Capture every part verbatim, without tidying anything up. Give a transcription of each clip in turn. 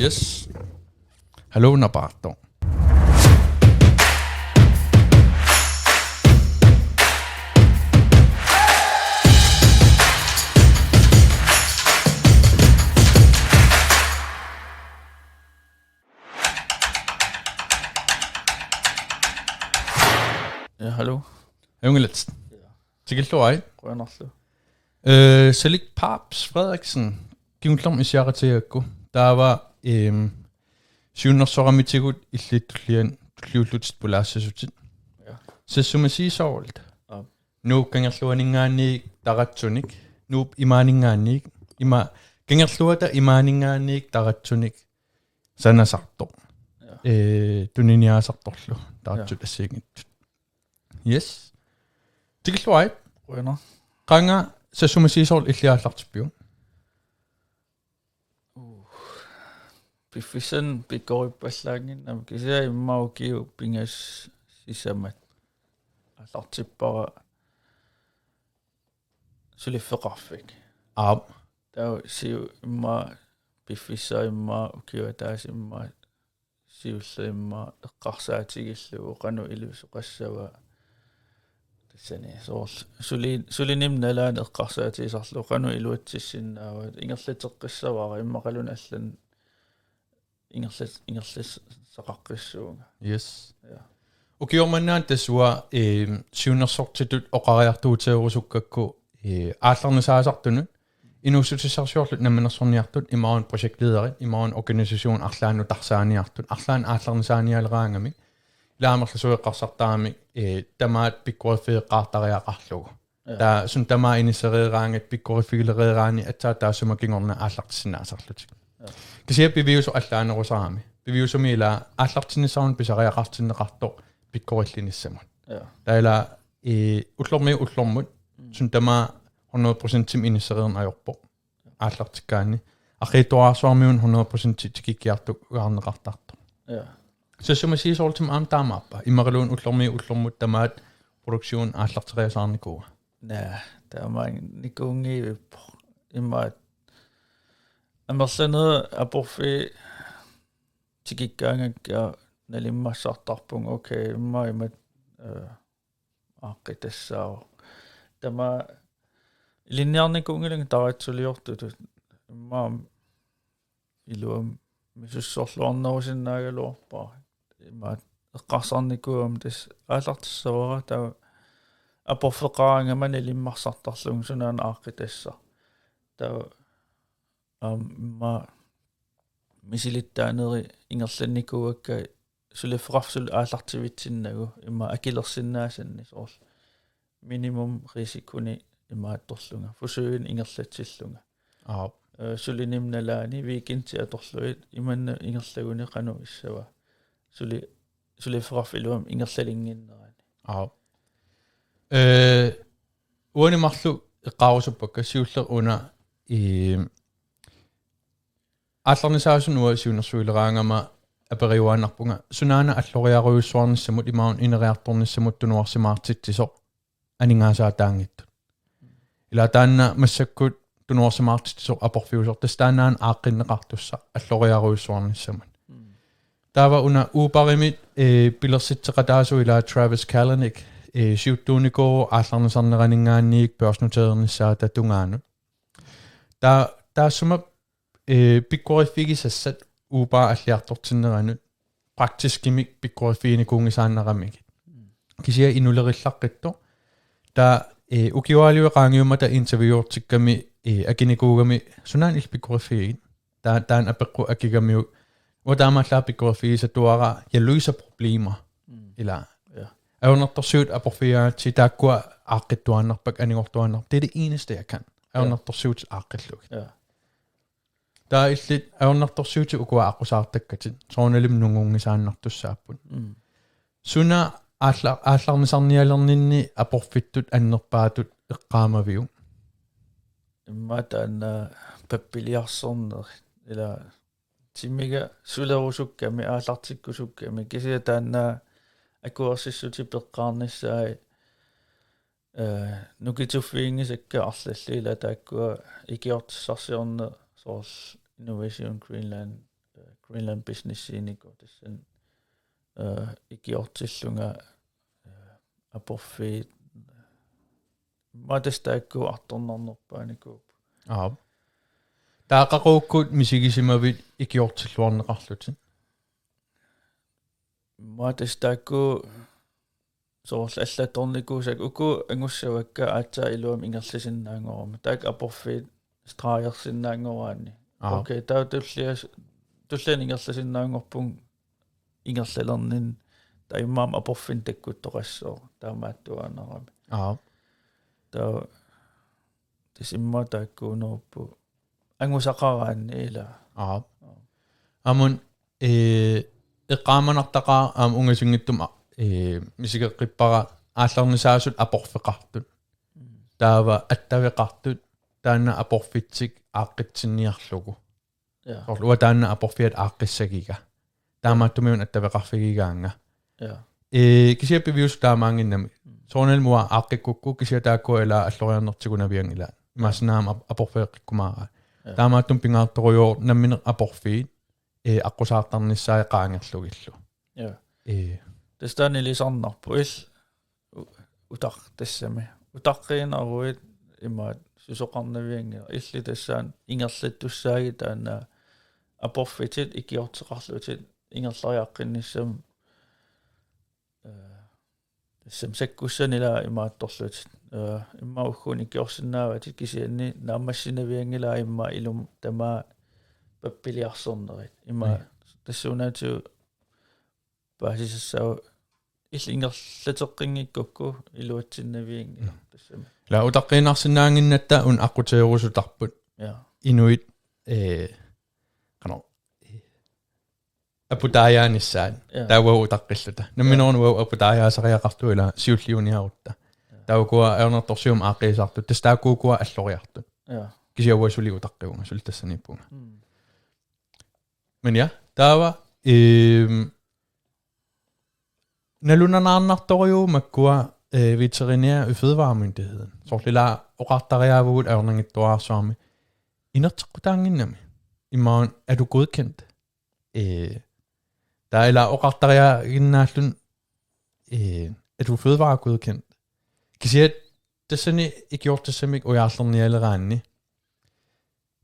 Yes. Hallo, Napaartoq. Ja, hallo. Jungilat. Ja. Tikilluarit. Qujanarlu. Øh, Salik Paps Frederiksen, kingullermik issiaqatigigakku. Taava, øhm, siunnersoramitigut illit tullian-, tulliullutit pulaassasutit. Ja. Sassuma Sea Salt. Ja. Nuup kangerluaninngaanniit taratsunik. Nuup imaaninngaanniit. Ima-, kangerluata imaaninngaanniit taratsunik. Sanasartoq. Ja. Øh, tuniniaasartorlu. Taratsut Ja. assigiinngitsut. Yes. Tikilluarit. Qujanaq. Qanga Sassuma Sea Salt illit aallartippiuk? Uh. Piffissami pikkorippallaannginnama kisianni immaqa ukiut pingasut sisamat aallartippara suliffeqarfik. Aap. Taava siu immaqa piffissaq immaqa ukiup ataaseq immaqa siulleq immaqa eqqarsaatigillugu qanoq ilusoqassava. Tassani soorlu suli-, sulinerma nalaani eqqarsaatigisarlugu qanoq iluatsissinnaavat, ingerlateqqissavara immaqaluunniit allanut ingerlat-, ingerlassaqaqqissuunga. Yes. Ja. Ukioq manna tassa uanga, øhm, siunnersortitut oqariartuuteerusukkakku, øh, aallarnisaasartunut, inuussutissarsiorlutik namminersorniartut, imaluunniit projektlederi, imaluunniit organisation arlaannik nutaarsiarniartut, arlaannik aallarnisaanialeraangamik, ilaa amerlasuut eqqarsartaramik, øh, tamaat pikkoriffigeqqaartariaqarlugu. Ja. Taava suna tamaat inissereeraangat pikkoriffigileriaraanni aatsaat taassuma kingorna aallartissinnaasarlutik. Ja. Kisianni piviusoq allaanerusarami. Piviusumik ilaa aallartinnissaq una pisariaqartinneqartoq pikkorillinissamut. Ja. Taava ilaa, øh, ullormiit ullormut, Mm. suna tamaat hundrede procentimik inissereerneq ajorpoq. Aallartikkaanni. Arriitsuararsuarmiuna hundrede procent tikikkiartugaarneqartartoq. Ja. Sassuma Sea Saltimut aamma taamaappa. Immaqaluunniit ullormiit ullormut tamaat produktion aallarteriasaarnikuua. Naa, taamaannikuunngivippoq. Immaqa amerlanerit aporfiit tikikkaangakka nalimmassartarpunga, okay, immaqa imatut, øh, aaqqitassaavoq. Tamaat ilinniarnikuunngilanga taratsuliortutut. Immaqa iluamik misussorluarnerusinnaagaluarpara. Imaattoq eqqarsarnikuugama tassa aallartissavara taava aporfeqaraangama nalimmassartarlunga sunaana aaqqitassaq. Taava aamma immaqa misilittaanerit ingerlannikuuakka suliffeqarfik suli aallartivitsinnagu immaqa akilersinnaasannik soorlu minimum risikonik imaattorlunga, forsøginik ingerlatsillunga. Aap. Øh, sulinerma nalaani weekendit atorlugit imannak ingerlaguni qanoq issava. Suli-, suliffeqarfik iluamik ingerlalinnginnerani. Aap. Øh, uani marluk eqqaarusuppakka siulleq una i aallarnisaasunut uanga siunnersuileraangama aperiuaannarpunga sunaana alloriarujussuarnissamut imaluunniit ineriartornissamut tunuarsimaartitsisoq aningaasaataanngitsut. Ilaa taanna massakkut tunuarsimaartitsisoq aporfiusoq tassa taannaana aaqqinneqartussaq alloriarujussuarnissamut. Mm. Taava una Uberimit, øh, pilersitseqataasut ilaa Travis Kalanick, øh, siuttuunikuuvoq aallarnisarneraninngaanniit børsnoterernissaata tungaanut. Taa-, taassuma, øh, pikkoriffigisassat Uber alliartortinneranut praktiskimik pikkoriffiginikuunngisaannaramigit. Mm. Kisianni inulerillaqqittut. Taava, øh, ukiualuit qaangiummata interviewtikkami, øh, akinikuugami sunaana illit pikkoriffigiuk. Taa-, taanna apeqqut akigamiuk. Uanga taamaallaat pikkoriffigisatuara, jeg løser problemer. Mm. Ilaa. Ja. Ajornartorsiut aporfigigaangatsigit taakkua aaqqittuaannarpakka anigortuaannarpakka. Det er det eneste, jeg kan. Ja. Ajornartorsiutit aaqqillugit. Ja. Taava illit ajornartorsiutit ukua aqqusaartakkatit. Soorunalimi nungunngisaannartussaapput. Mm. Suna aalla-, aallarnisarnialerninni aporfittut annerpaatut eqqaamaviuk? Immaqa taanna pappiliarsornerit. Ilaa timiga sulerusukkami, aallartikkusukkami. Kisianni taanna akuersissutit peqqaarnissaat, øh, nukituffiginngisakka arlallit ilaa taakkua ikiortissarsiorneq soorlu Innovation Greenland, øh, Greenland Businessiinikuuvoq tassani, eh, ikiortillunga, eh, aporfiit, immaqa tassa taakku artornarnerpaanikuupput. Aap. Taava qaqugukkut misigisimavit ikiortilluarneqarlutit? Immaqa tassa taakku soorlu allattornikuusakka, uku angussavakka aatsaat iluamik ingerlasinnaanngorama. Taakku aporfiit stregersinnaanngoraanni. Aap. Okay, taava tullia-, tulliani ingerlasinnaanngorpunga ingerlalerninni, taava immaqa aamma aporfinnut takkuttoqassooq, taamaattuaannarami. Aap. Taava tassa immaqa taakkuunerupput angusaqaraanni ilaa. Aap. Aamma, eh, eqqaamanartaqaaq aamma ungasinngitsumik, eh, misigeqqippara aallarnisaasut aporfeqartut. Mm. Taava attaveqartut taanna aporfitsik aaqqitsinniarlugu. Ja. Soorlu uanga taanna aporfiata aaqqissagiga. Taamaattumik una attaveqarfigigaannga. Ja. Ee, kisianni piviusoq taamaannginnami. Mm. Soorunami uanga aaqqikkukku kisianni taakkua ilaa alloriarneq tigunavianngilaa. Imaassinnaavoq ap-, aporfeeqqikkumaaraat. Ja. Taamaattumik pingaartorujuuvoq nammineq aporfiit, ee, aqqusaartarnissaat qaangerlugillu. Ja. Ee. Tassa taanna ilisarnarpoq il-, u-, utaq-, tassami. Utaqqiinnaruit imaattoq susoqarnavianngilaq. Illit tassaana ingerlattussaagit taanna aporfitit ikiorteqarlutit ingerlariaqqinnissamut, eh, tassami sakkussanik ilaa imaattorlutit. Eh, immaqa ugguuna ikiorsinnaavatit kisianni naammassinavianngilaa immaqa ilumut tamaat pappiliarsornerit. Immaqa Ni. tassuunaatigut paasisassaavoq illit ingerlateqqinngikkukkit iluatsinnavianngilaq. Mm. Tassami. Ilaa utaqqiinnarsinnaannginnatta una aqqutigerusutarput. Ja. Inuit, eh, qanoq, eh, aputaajaanissaat. Ja. Taava uagut utaqqilluta. Nammineq una uagut aputaajaasariaqartugut ilaa siulliuniarutta. Ja. Taava ukua ajornartorsiut aaqqiisartut. Tassa taakku ukua alloriartut. Ja. Kisianni uanga suli utaqqivunga, suli tassaniippunga. Mm. Men ja, taava, ehm, nalunanaarnartorujuuvoq makkua, eh, veterinær i Fødevaremyndigheden. Soorlu ilaa oqartariaavugut ajornanngitsuararsuarmi. Inerteqqutaannginnami. Imaluunniit er du godkendt? Eh, taava ilaa oqartariaaginnaalluni, eh, er du fødevaregodkendt? Kisianni tassani ikiortissamik ujaarlernialeraanni.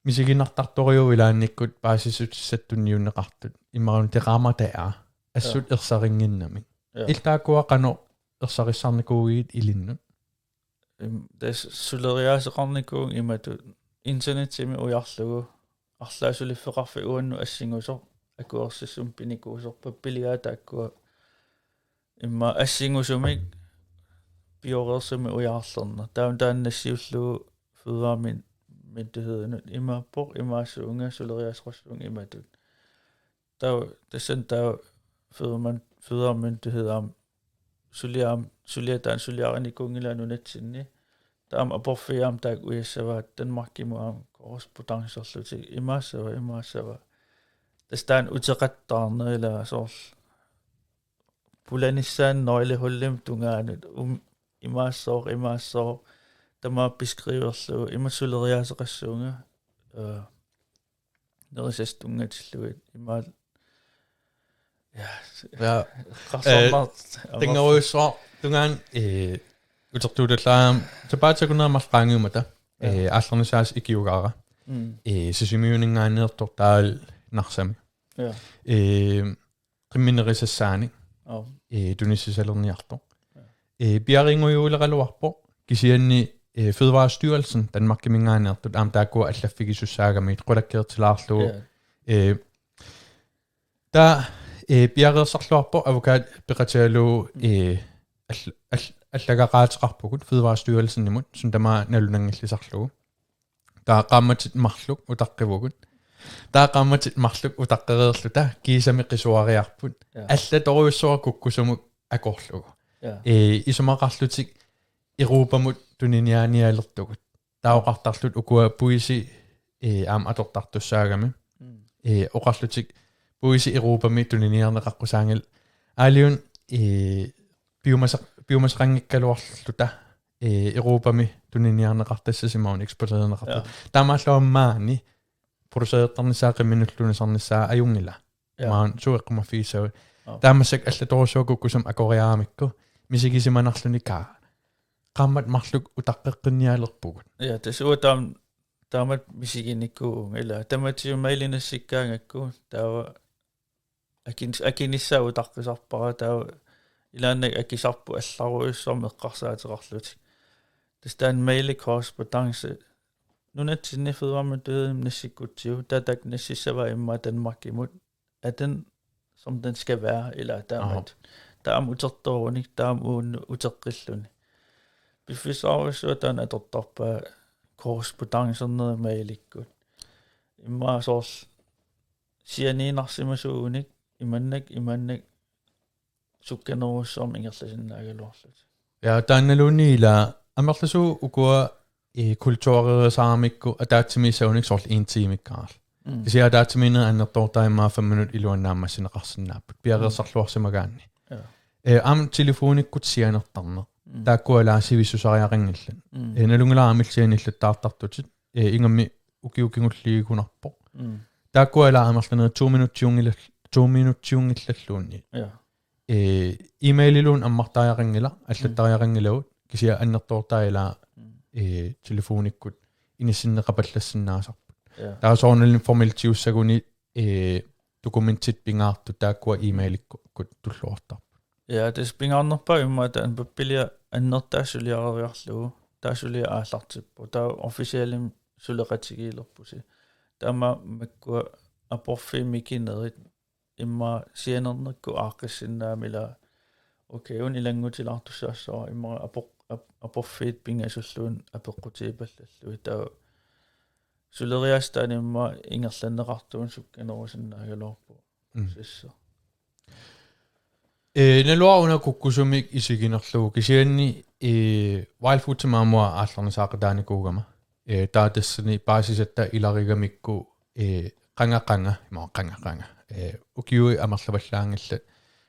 Misiginartartorujuuvoq ilaannikkut paasissutissatut tunniunneqartut. Imaluunniit teqaamataa. Assut Ja. ersarinnginnamik. Ja. Illit taakkua qanoq ersarissarnikuuigit ilinnut? Im, tassa suleriaaseqarnikuuvunga imatut internetimi ujarlugu. Arlaat suliffeqarfik uannut assingusoq akuersissummik pinikuusoq, pappiliaat taakkua immaqa assingusumik pioreersumik ujaarlerneq. Taava taanna nassiullugu fødevaremyndighedinut imaappoq, imaassuunga suleriaaseqassuunga imatut. Taava tassani taava fødevaremyn-, fødevaremyndighed aamma suliaq aamma, suliaq taanna suliarinikuunngilaa nunatsinni. Taava aamma aporfiit aamma taakku ujassavaat Danmarkimut aamma korrespondancerlutik imaassava, imaassava. Tassa taanna uteqattaarneq ilaa soorlu pulanissaanut nøglehullimik tungaanut, um, imaassooq, imaassooq, tamaat beskriverlugu, imatut suleriaaseqassuunga, øh, nerisassat tunngatillugit, imaat, ja, Ja. qarsornaat, Øh, Tenngorujussuaq tungaanut, øh, utertuutallaam, sapaatip akunnerani marluk qaangiummata, Ja. øh, aallarnisaasaq ikiugaara. Mm. Øh, Sisimiuninngaanneersoq taavalu Narsami. Ja. Øh, qimmeq nerisassaanik, Aap. øh, tunissisalerniartoq. Ja. Øh, piareerujussuuleqaluarpoq, kisianni, øh, Fødevarestyrelsen, Danmarkiminngaanneertut, aamma taakkua allaffigisussaagamikkit, qulakkeertilaarlugu. Ja. Øh, taava, øh, piareersarluarpoq, advokat peqatigalugu, Mm. øh, all-, all-, allagaqaateqarpugut Fødevarestyrelsenimut, suut tamaasa nalunanngillisarlugu. Taava qaammatit marluk utaqqivugut. Taava qaammatit marluk utaqqireerluta kiisami qisuariarput. Ja. Allatorujussuaq kukkusumut akorlugu. Ja. Ee, isumaqarlutik Europamut tuniniaanialertugut. Taava oqartarlutik ukua puisi, ee, aamma atortartussaagami. Mm. Ee, oqarlutik puisi Europami tuniniarneqaqqusaanngillat. Aaliuna, ee, piumasaq-, piumasaqanngikkaluarluta, ee, Europami tuniniarneqartassasut imaluunniit eksporteerneqartut. Ja. Taamaalluarmat maani producerertarnissaa qimminulluunniit sarnissaa ajunngilaq. Ja. Maani suut eqqumaffigissavat. Ja. Taamaassaq allatorujussuaq kukkusumik akueriaramikku misigisimanarluni kaa. Qaammat marluk utaqqeqqinnialerpugut. Ja, tassa uanga taam-, taamatut misiginikuuvunga ilaa. Tamatigut maili nassikkaangakku taava akin-, akinissaa utaqqisarpara taava ilaanni akisarput allarujussuarmik eqqarsaateqarlutik. Tassa taanna maili korrespondance nunatsinni fødevareministeriumut nassikkutsigu taava taakku nassissavaat immaqa Danmarkimut at den, som den skal være, ilaa taamatut. Aha. Taama utertoorunik, taama uunga uteqqilluni. Piffissarujussuaq taanna atortarpaa korrespondancerneri mailikkut. Immaqa soorlu sianiinnarsimasuugunik, imannak, imannak sukkanerujussuarmik ingerlasinnaagaluarlutik. Ja, taannaluunniit ilaa amerlasuut ukua i kulturerisaaramikku ataatsimiissagunik soorlu en timekkaarlugit. Mm. Kisianni ataatsimiinnerit annertoortarput immaqa fem minut iluanni naammassineqarsinnaapput. Piareersarluarsimagaanni. Ja. Eh, aamma telefonikkut sianertarneq. Mm. Taakkua ilaa sivissusariaqanngillat. Mm. Eh, nalunngilara aamma illit sianiilluttaartartutit. Eh, ingammik ukiut kingulliit ikunarpoq. Mm. Taakkua ilaa amerlanerit to minutsiunngilal-, to minutsiunngillalluunniit. Ja. Eh, e-maililuunniit ammartariaqanngilaq, allattariaqanngilagut, kisianni annertoortarput ilaa, mm, eh, telefonikkut inissinneqapallassinnaasarput. Ja. Taava soorunalimi formalitetsiussaguni, eh, dokumentit pingaartut taakkua e-mailikkut tulluartarput. Ja, tassa pingaarnerpaaq immaqa taanna pappilia annertooq suliareriarlugu, taava suliaq aallartippoq. Taava officialimik suleqatigiilerpusi. Taava makkua aporfiit mikinerit immaqa sianernikkut aaqqissinnaammata ilaa, okay, una ilanngutilaartussaassavara immaqa apoq-, ap-, aporfiit pingasulluunniit apeqqutigippallallugit taava suleriaaseq taanna immaqa ingerlanneqartuuneq sukkanerusinnaagaluarpoq. Mm. Sissa. Eh, naluara una kukkusumik isiginerlugu kisianni, eh, Wild Foodimi aamma aallarnisaaqataanikuugama. Eh, taava tassani paasisatta ilarigamikku, eh, qanga qanga, ima qanga qanga. Eh, ukiut amerlavallaanngillat.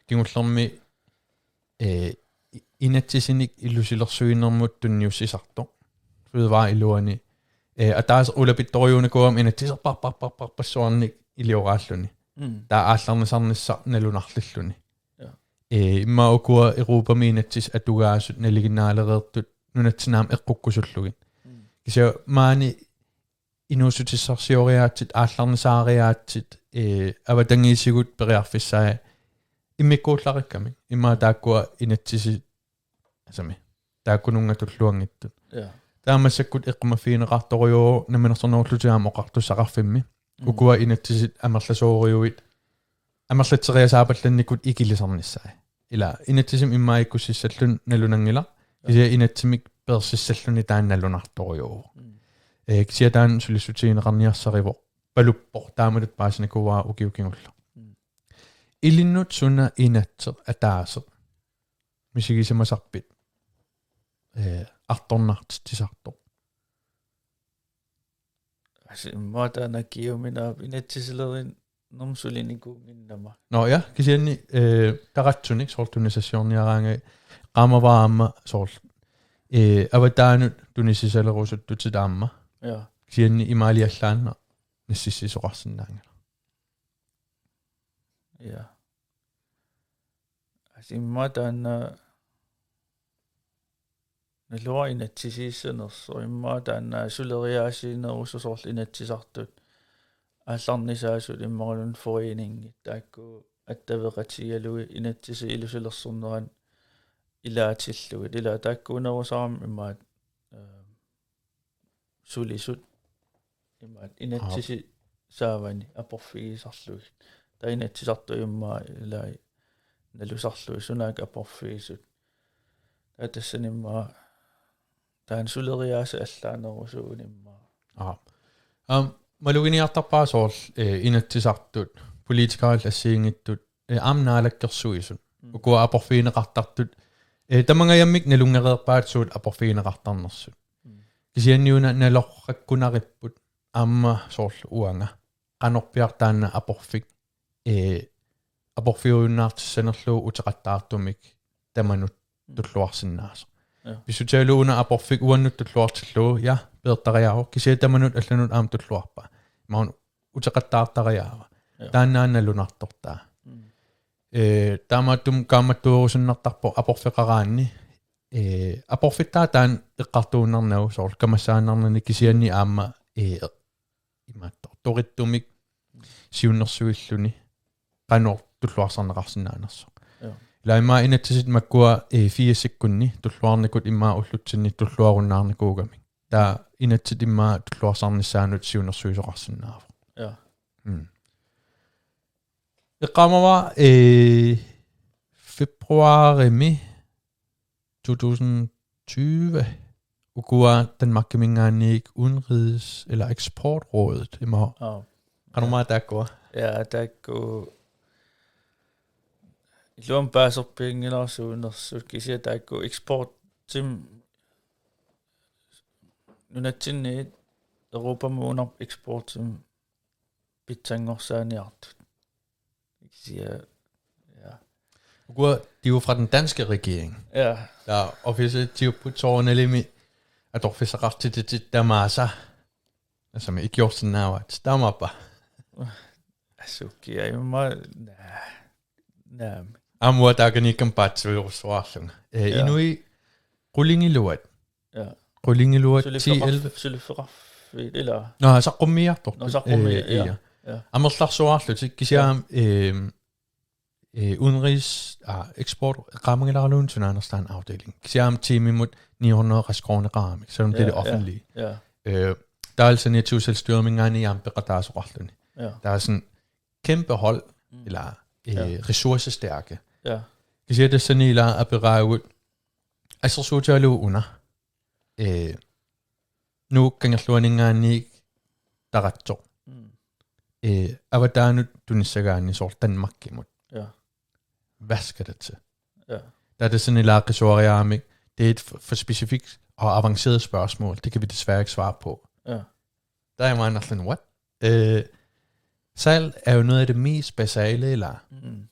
Kingullermi, eh, i-, inatsisinik ilusilersuinermut tunniussisartoq. Fødevare iluani. Eh, ataaseq ulapittorujuunikuugama inatsiserparparparparpassuarnik ilioraalluni. Mm. Taava aallarnisarnissaq nalunarlilluni. Ja. Eh, immaqa ukua Europami inatsisit atugaasut nalinginnaalereertut nunatsinni aamma eqqukkusullugit. Mm. Kisianni maani inuussutissarsioriaatsit, aallarnisaariaatsit, eh, avatangiisigut periarfissaat immikkuullarissagamik. Immaqa taakkua inatsisit, asami, taakkununnga tulluanngitsut. Ja. Taava massakkut eqqumaffigineqartorujuuvoq Namminersornerullutik aamma Oqartussaqarfimmi. Mm. Ukua inatsisit amerlasoorujuit, amerlatseriasaapallannikkut ikilisarnissaat. Ilaa, inatsisimik immaqa ikkussissalluni nalunanngilaq, ja, kisianni inatsimik peersissalluni taanna nalunartorujuuvoq. Mm. Eh, kisianni taanna sulissutigineqarniarsarivoq, paluppoq, taamatut paasinikuuara ukiut kingulleq. Mm. Ilinnut suna inatseq ataaseq misigisimasarpit, eh, artornartitsisartoq? Assi, immaqa taanna kiuminaap inatsisilerinermut sulinikuunnginnama. Nå ja, kisianni, eh, taratsunik soorlu tunisassiorniaraangat qaamavara aamma soorlu, eh, avataanut tunisisalerusuttutut aamma. Ja. Kisianni imaaliallaannaq nassissisoqarsinnaanngilaq. Ja. Assi, immaqa taanna naluara inatsisiissanersoq, immaqa taanna suleriaasiinerusoq soorlu inatsisartut aallarnisaasut imaluunniit foreningit taakku attaveqatigalugit inatsisit ilusilersorneranni ilaatillugit. Ilaa taakkuunerusarami imaat, eh, sulisut. Imaat inatsisit, aap, saavani aporfigisarlugit. Taava inatsisartut immaqa ilai nalusarlugit sunaaffa aporfigisut. Taava tassani immaqa taanna suleriaaseq allaanerusuuvoq immaqa. Aap. Aamma maluginiartarpara soorlu, eh, inatsisartut, politikerit assigiinngitsut, eh, aamma naalakkersuisut. Mm. Ukua aporfigineqartartut, eh, tamangajammik nalunngereerpaat suut aporfigineqartarnersut. Mm. Kisianniuna naloraakkunaripput aamma soorlu uanga. Qanorpiaq taanna aporfik, eh, aporfiujunnaartissanerlugu uteqattaartumik tamanut, mm, tulluarsinnaasoq. Ja. Pissutigalugu una aporfik uannut tulluartillugu, ja, peertariaqarpoq, kisianni tamanut allanut aamma tulluarpaa. Imaluunniit uteqattaartariaqarpaa. Ja. Taanna nalunartortaa. Mm. Ee, taamaattumik kaammattuerusunnartarpoq aporfeqaraanni. Ee, aporfittaaq taanna eqqartuinnarnagu soorlu kamassaannarnani kisianni aamma, ee, imaattoq torittumik siunnersuilluni qanoq tulluarsarneqarsinnaanersoq. Ja. Ila immaqa inatsisit makkua, ee, firsikkunni tulluarnikut immaqa ullutsinni tulluarunnaarnikuugamik. Taava inatsit immaqa tulluarsarnissaanut siunnersuisoqarsinnaavoq. Ja. Mm. Eqqaamavara, ee, februarimi to tusind tyve ukua Danmarkiminngaanniit udenrigs- eller eksportrådet ima. Aa. Qanormaa taakkua? Ja, taakku iluamik paaserpianngilara suunersut kisianni taakku eksportimik nunatsinniit Europamut una eksportimik pitsanngorsaaniartut. Kisianni, ja. Ukua, de er jo fra den danske regering. Ja. Der officielt tiupput soorunalimi atorfissaqartititit tamaasa. Assami ikiorsinnaavaat. Taamaappa. Asukki, aimma, naa. Naam. Aamma taakaniikkama paatsuerussuarlunga. Ee, ja. Inui qulingiluat. Ja. Qulingiluat ti elleve. Suliffeqarf-, suliffeqarfiit ilaa. Nå, saqqummiiartortut. Nå, saqqummi-, ee, ja. Ja. Amerlarsuarlutik kisianni, ja, ehm, ee, udenrigs-, aa, eksport, eqqaamanngilara luunniit sunaanersoq taanna afdeling. Kisianni tiimimut ni hundrede rejsekroneqaramik, selvom det er det offentlige. Ja. Øh, der er altså Natur Selvstyreminngaanniit aamma peqataasoqarluni. Ja. Der er sådan kæmpe hold, mm, eller, øh, ja, ressourcestærke. Ja. Kisianni tassani ila aperaagut assersuutigalugu una. Ee, Nuuk Kangerluaninngaanniit taratsoq. Mm. Ee, avataanut tunissagaanni soorlu Danmarkimut. Ja. Hvad skal det til? Ja. Der er det sådan en lang historie om, ikke? Det er et for, for specifikt og avanceret spørgsmål. Det kan vi desværre ikke svare på. Ja. Der er jeg meget nok sådan, what? Øh, salt er jo noget af det mest basale, eller? Mm.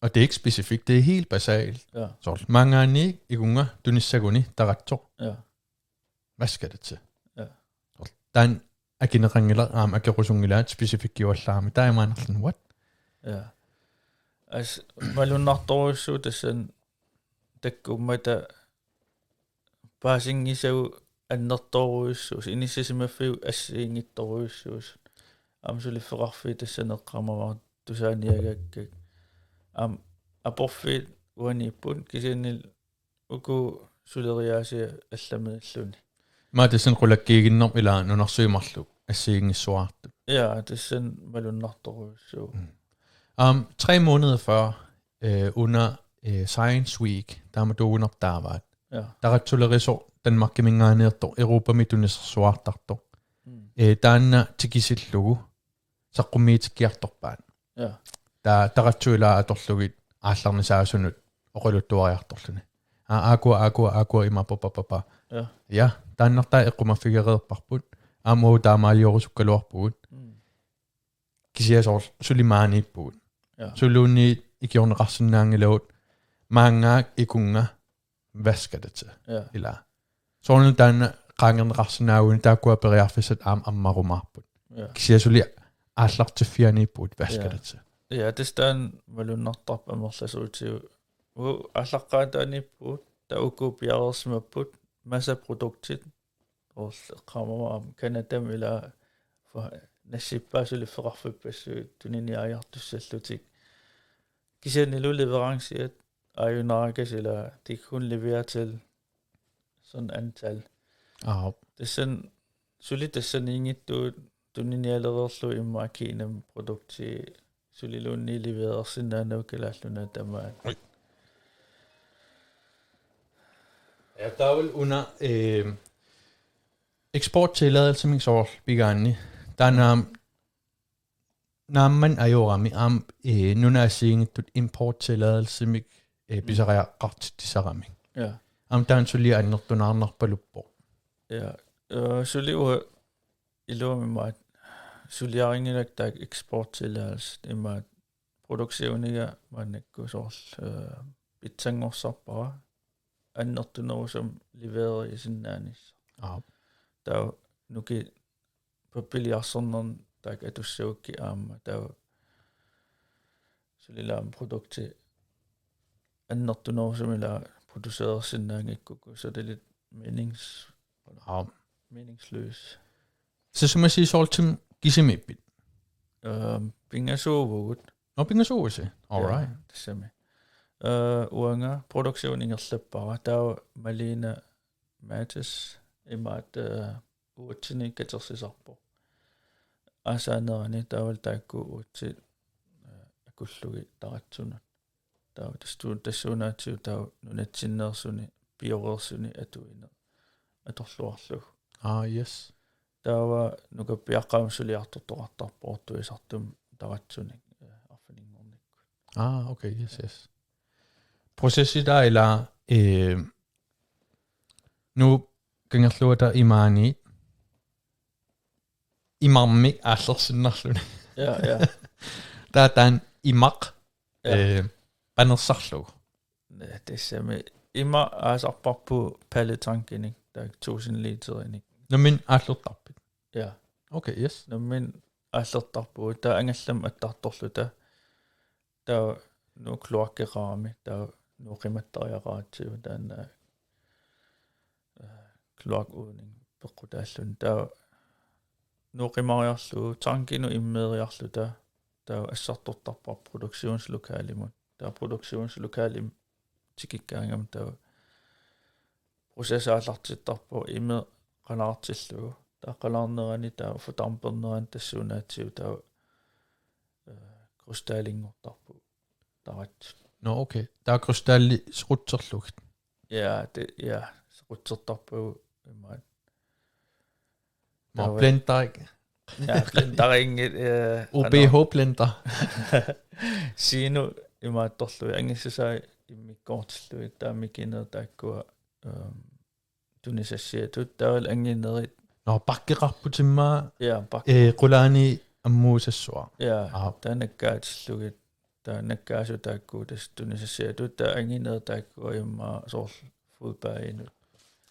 Og det er ikke specifikt, det er helt basalt. Ja. Så mange gange ikke, ikke unger, du nisse guni, der er ret to. Ja. Hvad skal det til? Ja. Soorlu taanna akineqanngilaq aamma akerusunngilaat specifikkiuallaarami taamaannarluni what? Ja. As malunnartorujussuuvoq tassani takkummata paasinngisagut annertoorujussuusut, inissisimaffigut assigiinngitsorujussuusut. Aamma suliffeqarfiit tassani eqqaamavara tusaaniagaakkakka. Aamma aporfiit uaniipput kisianni uku suleriaasiat allamiilluni. Maa tassani qulakkiiginnermik ilaa nunarsuit marluk assigiinngissuartut. Ja, tassani malunnartorujussuuvoq. Mm. Um, tre måneder før, øh, under, øh, Science Week, taamatuugunarpoq taavaat. Ja. Taratsulerisoq Danmarkiminngaanneersoq Europami tunisersuartartoq. Mm. Øh, taanna tikisillugu saqqummiitikkiartorpaat. Ja. Taava taratsut ilaa atorlugit aallarnisaasunut oqaluttuariartorluni. Aa, aakkua, aakkua, aakkua ima papapapa. Ja. Ja, taannartaa eqqumaffigereerparput. Aamma uagut taamaaliorusukkaluarpugut. Mm. Kisianni soorlu suli maaniippugut. Ja. Suluunniit ikiorneqarsinnaanngilagut maanngaanniit ikunnga hvad skal det til? Ja. Ilaa. Soorunami taanna qaangerneqarsinnaagunik taakkua periarfissat aamma ammarumaarput. Ja. Kisianni suli aallartiffianiippugut hvad skal det til? Ja, tassa taanna malunnartarpoq amerlasuutigut. Uagut aallaqqaataaniippugut, taava uku piareersimapput, masseproduktit, soorlu eqqaamavara aamma Canadami ilaa fa-, nassippaat suliffeqarfippassuit tuniniaajartussallutik. Kisiannili leveranciat aajunaarakasiit ilaa, de kan kun levere til sådan antal. Aap. Tassani, suli tassaniinngitsugut tuniniaalereerlugu immaqa Kinami produkti suliluunniit leverersinnaanagu Kalaallit Nunaat tamaat. Oj. Ja, taavalu una, øh, eksporttilladelsemik soorlu pigaanni. Taanna aamma naammaneq ajorami aamma, øh, nunat assigiinngitsut importtilladelsemik, øh, mm, pisariaqartitsisarami. Ja. Aamma taanna suli annertunaarnarpaluppoq. Ja. Øh, suli uanga iluamik imaattoq suliarinngilakka taakku eksporttilladelsit imaattoq produktioniga maannakkut soorlu, øh, pitsanngorsarpara annertunerusumik levererisinnaanissaq. Aap. Taava nuki pappiliarsornerni taakku atussagukku aamma taava suli ila aamma produkti annertunerusumik ila producerersinnaanngikkukkit, så det er lidt menings-, Aa. meningsløs. Sisumasi Saltim kisimiippit? Øhm, pingasuuvugut. Nå, pingasuuvusi. All right. Ja, tassami. Øh, uanga produktion ingerlappara. Taava Malina Mathis imaattoq, øh, uatsinnut katersisarpoq. Aasaanerani taavalu taakku uatsit, øh, akullugit taratsunut. Taava tassuun-, tassuunaatigut taava nunatsinneersuni, pioreersuni atuineq atorluarlugu. Ah, yes. Taava nukappiaqqat aamma suliartortoqartarpoq ortuisartumik taratsunik, øh, arfininngornikkut. Ah, okay, yes, yes. Processi taava ila, øh, Nuup kangerluata imaani imarmik aallersinnarluni. Ja, ja. Taava taanna imaq, Ja. øh, panersarlugu. Ja, tassami imaq aasarparput palettankinik, taakku tusind literinik. Nammineq aallertarpit? Ja. Okay, yes. Nammineq aallertarpugut, taava angallamik attartorluta. Taava Nuuk kloakkeqarami, taava Nuuk qimattariaqaratsigu taanna, øh, kloakudledning peqqutaalluni. Taava Nuuk qimariarlugu, tankinut immeeriarluta, taava assartortarpara produktionslokalimut. Taava produktionslokalimut tikikkaangama taava processi aallartittarpoq imeq qalaartillugu. Taava qalaarnerani taava fordampernerani tassuunaatigut taava, øh, krystalinngortarpoq taratsut. Nå, okay. Taava krystallit sequtserlugit. Ja, det, ja, sequtsertarpagut imaattoq. Nå, Taava blender ikke. Ja, blender inget, øh, O B H blender. Sinu imaattorlugit, angissusaa immikkoortillugit, taava mikinerit taakkua, øhm, tunisassiatut, taavalu anginerit. Nå, pakkeqarputimmaa, Ja, pak-, øh, qulaani ammuusassuaq. ja, Aap. taava nakkaatillugit, taava nakkaasut taakku tassa tunisassiatut, taava anginerit taakkua immaqa soorlu fodbadinut.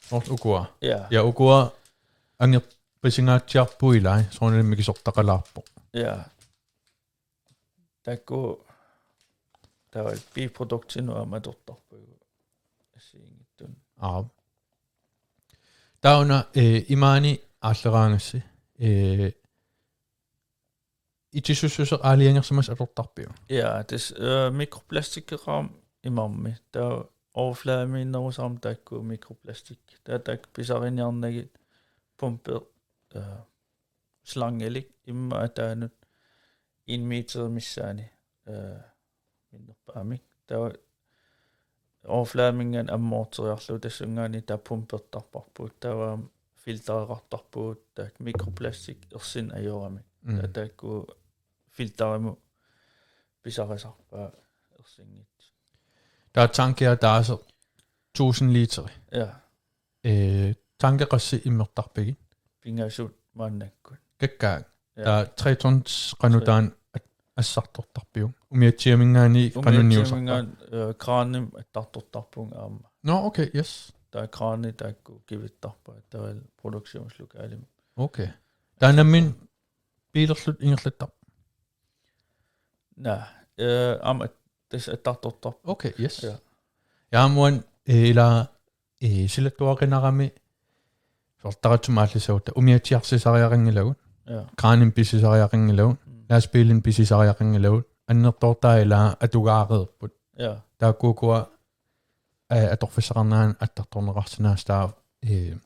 Soorlu ukua. Ja, Ja, ukua angerpasingaatsiarput ilai, soorunami mikisortaqalaarpoq. ja. Taakku taava biproduktinut aamma atortarpagut assigiinngitsunik. Aap. Taava una, øh, imaani aalleraangassi, øh, itissussuseq aalajangersimasoq atortarpiuk? Ja, tassa, øh, mikroplastikkeqarami imarmi. Taava overflademiinnerusarami taakku mikroplastik. Taava taakku pisariniarnagit pumpe, øh, slangelik immaqa ataanut en meter missaani, øh, minnerpaamik. Taava overflademinngaanniit ammoorteriarlugu tassunngaanniit taava pumpertarparput. Taava filtereqartarpugut taakku mikroplastik ersinneq ajoramik. Mm. Taava taakku filterimut pisarisarpaat ersinngitsut. Taava tanki ataaseq tusind literi. Ja, Øh, tanki qassit immertarpigit? pingasut maannakkut. Kakkaak. Ja. Taava tre tons qanoq taanna at-, assartortarpiuk? Umiatsiaminngaanniit qanoq niusarpa? Umiatsiaminngaanniit, øh, kranimik attartortarpunga aamma. Nå, okay, yes. Taava krani taakku kivittarpaat, taavalu produktionslokalimi. Okay. Taava nammineq biilerlutit ingerlattarpit? Naa, øh, aamma at-, tassa attartortarpoq. Okay, yes. Ja. Ja, aamma uani, øh, ila, øh, silattuaqinarami soorlu taratsumik aallissagutsigu umiatsiarsisariaqanngilagut, Ja. kranimik pisisariaqanngilagut, Mm. lastbiilinik pisisariaqanngilagut, annertoortaa ila atugaareerput. Ja. Taakku ukua, øh, atorfissaqarneranni attartorneqarsinnaasut taava, øh,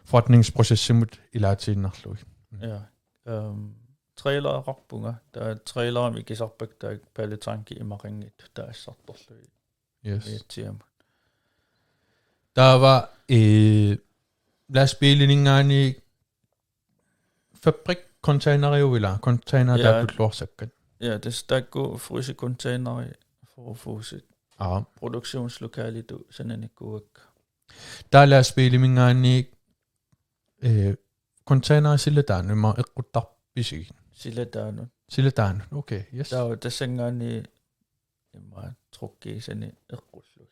forretningsprocessimut ilaatiinnarlugit. Ja. Øhm, trailereqarpunga. Taava trailerimik ikisarpakka taakku palettanki imaqanngitsut taava assartorlugit. Yes. Umiatsiamut. Taava, øh, lastbiilininngaanniit fabrikcontaineriuvoq ila, container Ja. taakku tulluarsakkat. Ja, tassa taakku frysecontaineri for Fuusit. Aa. Produktionslokalitut sananikkuuakka. Taava lastbiiliminngaanniit, øh, containeri silataanut immaqa eqquttarpisigit? Silataanut. Silataanut, okay, yes. Taava tassanngaanniit immaqa truckiisani eqqullugit.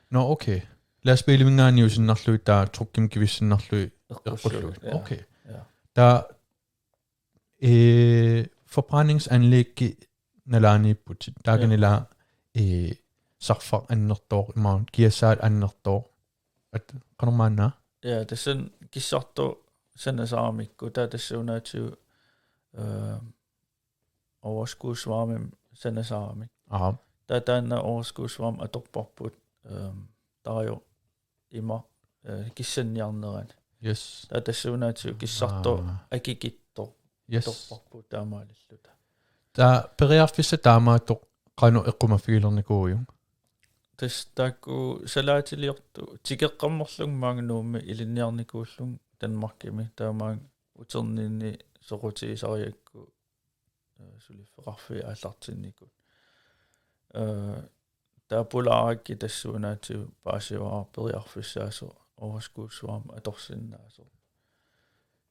Nå, okay. Lastbiiliminngaanniit usinnarlugit taava truckimik kivissinnarlugit Eqqullugit, eqqullugit. Ja. Okay. Ja. Taava Ee, forbrændingsanlæggi nalaaniipputit. Taakanilu, ee, sarfaq annertooq, imaluunniit kiassaat annertooq. At, qanormaanna? Ja, tassani kissartoq sanasaramikku, taava tassuunaatigut, øh, overskudsvarmemik sanasaramik. Aha. Taava taanna overskudsvarme atorparput, øh, tarajoq ima, øh, kissanniarnerani. Yes. Taava tassuunaatigut kissartoq Aa. akikitsoq Yes. atorparput taamaalilluta. Taava periarfissaq taamaattoq qanoq eqqumaffigilernikuuiuk? Tassa taakku salaatiliortut tikeqqammerlunga maanga Nuummi ilinniarnikuullunga Danmarkimi, taava maanga uterninni soqutigisarigakku, øh, suliffeqarfiit aallartinnikuupput. Øh, taava pulaarakkit tassuunaatigut paasivara periarfissaasoq overskudsvarme atorsinnaasoq.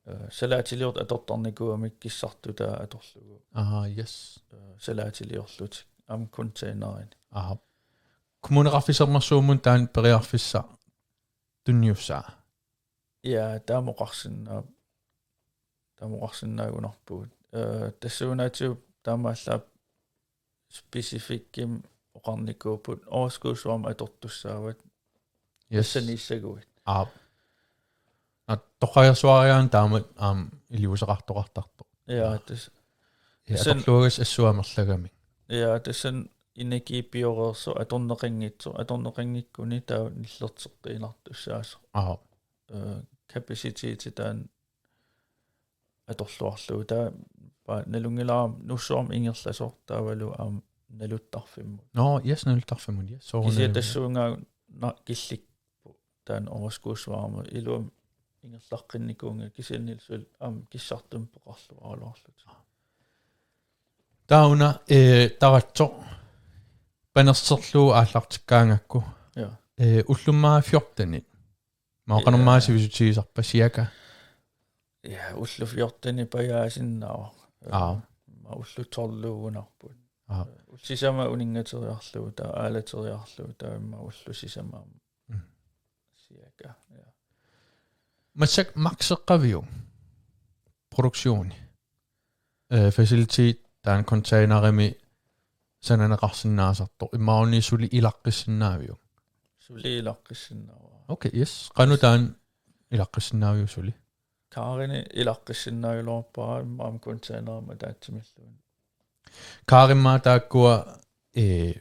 Øh, salaatiliortut atortarnikuugamik kissartoq taava atorlugu. Aha, yes. Øh, salaatiliorlutik. Aamma containerini. Aha. Kommuneqarfik Sermersuup taanna periarfissaq tunniussaa? Ja, taama oqarsinnaa-, taama oqarsinnaagunarpugut. Øh, tassuunaatigut taamaallaat specifikkimik oqarnikuupput overskudsvarme atortussaavat. Yes. Tassaniissaguit. Aap. Aa, toqqagersuarigaanni taamatut aamma iliuuseqartoqartartoq. Ja, tas-, ja, tassani atorluagassat assut amerlagamik. Ja, tassani energii pioreersoq atorneqanngitsoq, atorneqanngikkuni taava nillerteqqiinnartussaasoq. Aap. Øh, kapaciteti taanna atorluarlugu. Taava pa-, nalunngilara Nuussuarmi ingerlasoq taavalu aamma naluttarfimmut. Nå, yes, naluttarfimmut, yes. Soorunami. Kisianni tassuunga na-, killikku taanna overskudsvarme iluamik ingerlaqqinnikuunnga kisianni suli aamma kissartumik peqarluaraluarlutik. Taava una, øh, taratsoq panerserlugu aallartikkaangakku. Ja. Øh, ullummaa fjortenit. Maa qanormaa Ja. sivisutigisarpa cirka? Ja, ullut fjortenit pajaasinnaavoq. Aa. Maa ullut tolviugunarput. Aa. Ullut sisamat uninngateriarlugu, taava aalateriarlugu, taava immaqa ullut sisamat. Mm. Cirka, ja. Massakkut makseqqaviuk produktioni? Øh, facilitet, taanna containerimi sananeqarsinnaasartoq. Imaluunniit suli ilaqqissinnaaviuk? Suli ilaqqissinnaavara. Okay, yes. Qanoq taanna ilaqqissinnaaviuk suli? Kaarini ilaqqissinnaagaluarpara immaqa aamma containerimik ataatsimilluunniit. Kaarimmaa taakkua, øh,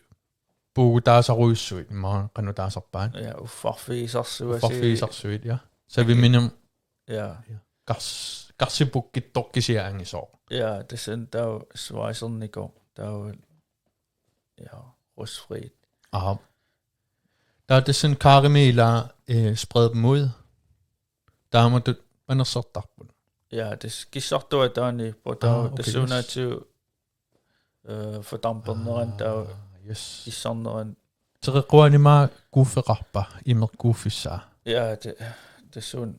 puugutaasarujussuit, immaqa qanoq taasarpaat? Ja, uffarfigisarsuasi. Uffarfigisarsuit, ja. Saviminut. Ja. Ja. Kars-, karsipukkitsoq kisianni angisooq. Ja, tassani taava svejsernikoq, taava, ja, rustfrit. Aha. Taava tassani kaarimi ila, øh, spred dem ud. Taamatut panersertarput. Ja, tassa kissartuaat taanna, på taava, ah, okay, yes. Tassuunaatigut, øh, fordampernerani taava, ah, yes, kissarnerani. Teqeqquanima kuuffeqarpa, imeq kuuffissaa? Ja, ta-, tassuuna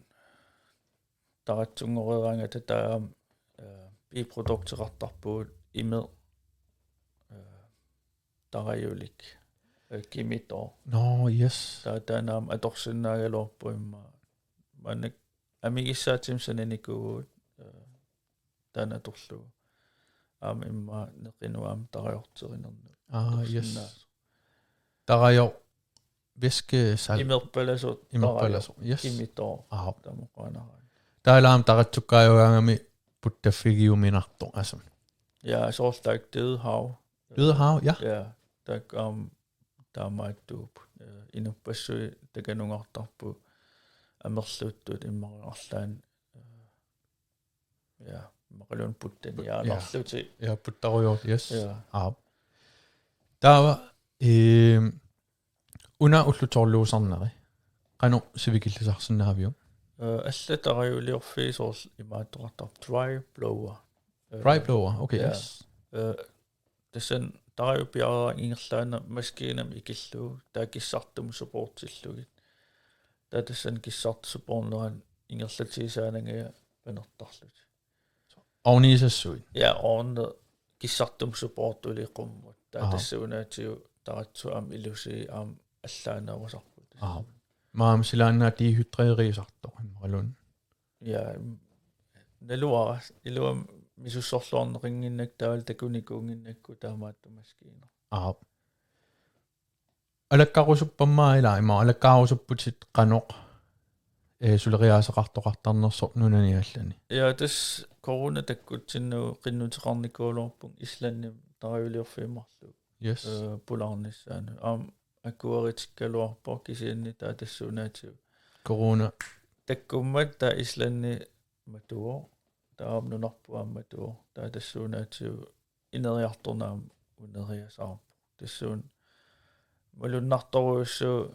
taratsunngoreeraangata taava, øh, biprodukteqartarpugut imeq, øh, tarajulik, øh, kimitooq. Nå, yes. Taava taanna aamma atorsinnaagaluarpoq immaqa. Maannakkut amigissaatsimik sananikuuvugut, øh, taanna atorlugu. Aamma immaqa neqinut aamma tarajorterinermut. Ah, yes. Atorsinnaasoq. Tarajoq væskesalt. Imerpalasoq. Imerpalasoq, tarajoq. Yes. Kimitooq. Aha. Taama oqaannaraangat. Taava aamma taratsukkaajugaangami puttaffigiuminartoq, altså. Ja, soorlu taakku Døde Hav. Døde Hav, ja. Ja, taakku aamma taamaattuupput. Øh, inuppassuit takanungaartarput amerluttut immaqa arlaanni, øh, ja, immaqaluunniit puttaniaannarlutik. Ja. Ja, puttarujoortut, yes. Ja. Aap. Taava, øh, una ullut tolviusarneri. Qanoq sivikillisarsinnaaviuk? Øh, allat tarajuliorfiit soorlu imaattoqartarpoq dry blower. Øh, dry blower, okay, ja, yes. Øh, tassani tarajup piareeraangat ingerlaannaq maskiinamik ikillugu, taava kissartumut supportillugit. Taava tassani kissartup supporternerani ingerlatigisaanangajak panertarlutik. Ovniisassuit? Ja, ovni kissartumut supportuli qummut. Taava, aha, tassuunaatigut taratsup aamma ilusii aamma allaanerusarput. Aha. Maani silaannaap dehydrerisartoq, imaluunniit. Ja, im-, naluara, iluamik misussorluarneqannginnakku taavalu takunikuunnginnakku taamaattumik maskiinaq. Aap. Alakkarusuppammaa ilaa, ima alakkaarusupputit qanoq, ee, suleriaaseqartoqartarnersoq nunani allani. Ja, tassa corona takkutsinnagu qinnuteqarnikuugaluarpunga Islandimi tarajuliorfiit marluk. Yes. Ee, pulaarnissaanut. Aamma akueritikkaluarpoq kisianni taava tassuunaatigut. Corona. Takkummat taava Islandi matuvoq. Taava nunarput aamma matuvoq. Taava tassuunaatigut ineriartorneq aamma uneriasaarpoq. Tassuuna malunnartorujussuuvoq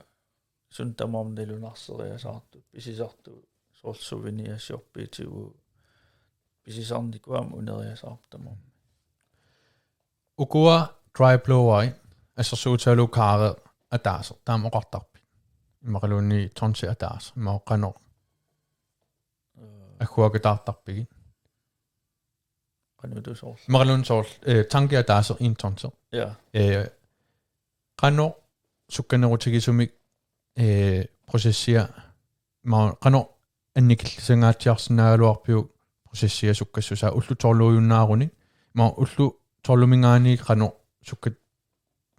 suut tamarmik nalunarseriasaartut, pisisartut, soorlu souvenirshoppiitigut, pisisarnikut aamma uneriasaarpoq tamarmik. Ukua dry bloweri, assersuutigalugu Kaareq ataaseq, taama oqartarpit? Immaqaluunniit tonsi ataaseq, imaluunniit qanoq? Ee. Agguakataartarpigit? Qanoq soorlu? Immaqaluunniit soorlu, ee, tanki ataaseq en tonsi. Ja. Ee, qanoq sukkanerutigisumik, ee, processia, ma-, qanoq annikillisangaatsiarsinnaagaluarpiuk processia sukkassusaa ullut tolviujunnaarunik, ma ullut tolviminngaanniit qanoq sukka-,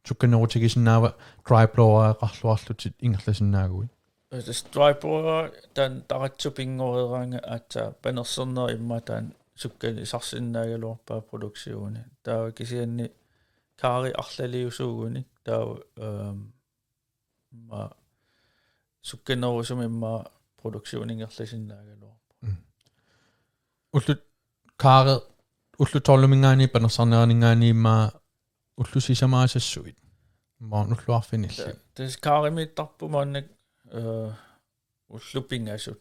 sukkanerutigisinnaava dry blowereqarluarlutit ingerlasinnaaguit? Tassa dry blower taanna taratsupinngoriaraangat aatsaat panerserneq immaqa taanna sukkalisarsinnaagaluarpaa produktioni. Taava kisianni Kaareq arlaliusuugunik taava, ehm, immaqa sukkanerusumik immaqa produktioni ingerlasinnaagaluarpoq. Mm. Ullut Kaareq, ullut tolviminngaanniit panersarneraninngaanniit immaqa ullut sisamaasassuit. Immaqa ullut arfinillit. Ta-, tassa Kaareqimiittarput maannakkut, eh, ullut pingasut.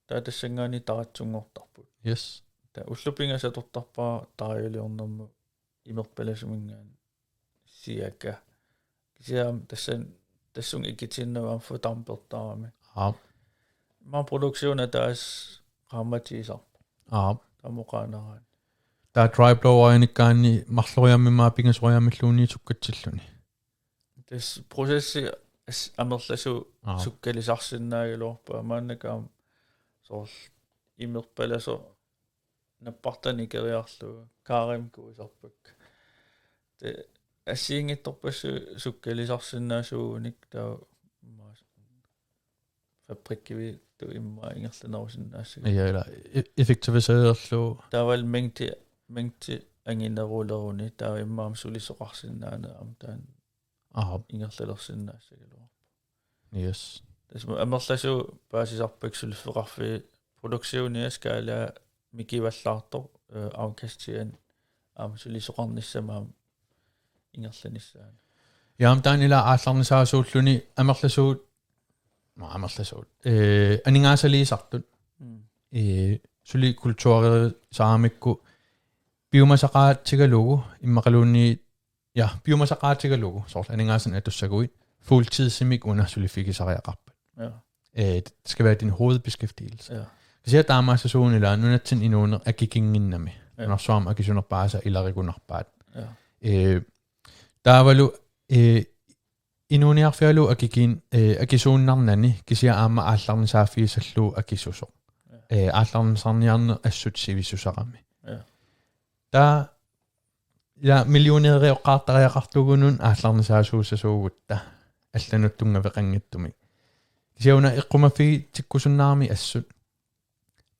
Taava tassanngaanniit taratsunngortarput. Yes. Taava ullut pingasut atortarpara tarajuliornermut imerpalasuminngaanniit siaka. Kisianni tassani, tassunga ikitinnagu aamma futampertarami. Aap. Immaqa produktioni ataaseq qaammatiisarpoq. Aap. Taama oqaannaraanni. Taava dry blowerinikkaanni marloriaammik immaqa pingasoriaammilluunniit sukkatsilluni. Tassa processi as-, amerlasuut Aap. sukkalisarsinnaagaluarpaa maannakkut aamma soorlu imerpalasoq nappartanik ikeriarlugu Kaareqimik kuisarpakka. Taava assigiinngitsorpassuit sukkalisarsinnaasuugunik taava immaqa fabrikkivittut immaqa ingerlanerusinnaassagipput. Ja, ilaa e-, effektiviseerlugu. Taavalu mængdi, mængdi angineruleruni taava immaqa aamma sulisoqarsinnaaneq aamma taanna Aap. ingerlalersinnaassagaluarpoq. Yes. Tassa amerlasuut paasisarpakka suliffeqarfiit produktioni skala mikivallaartoq, eh, afkastiani aamma sulisoqarnissamut aamma ingerlanissaanut. Ja, aamma taanna ilaa aallarnisaasuulluni amerlasuut, ma amerlasuut, eh, aningaasaliisartut. Mm. Eh, suli kulturerisaaramikku piumasaqaatigalugu immaqaluunniit ja, piumasaqaatigalugu, soorlu aningaasanik atussaguit, fuldtidsimik una suliffigisariaqarpat. Ja. Eh, det skal være din hovedbeskæftigelse. Ja. Kisianni taamaassuunngilaq nunatsinni inuuneq akikinnginnami. Ja. Nunarsuarmi akisunerpaasat ilarigunarpaat. Ja. Eh, taavalu, eh, inuuniarfigalugu akikiin-, eh, akisuunnarnani kisianni aamma aallarnisaaffigisallugu akisusoq. Ja. Eh, aallarnisarniarneq assut sivisusarami. Ja. Taava ja, millionæreqqaartariaqartugunun aallarnisaasuussasuugutta allanut tunngaveqanngitsumik. Kisianni una eqqumaffigitikkusunnarami assut.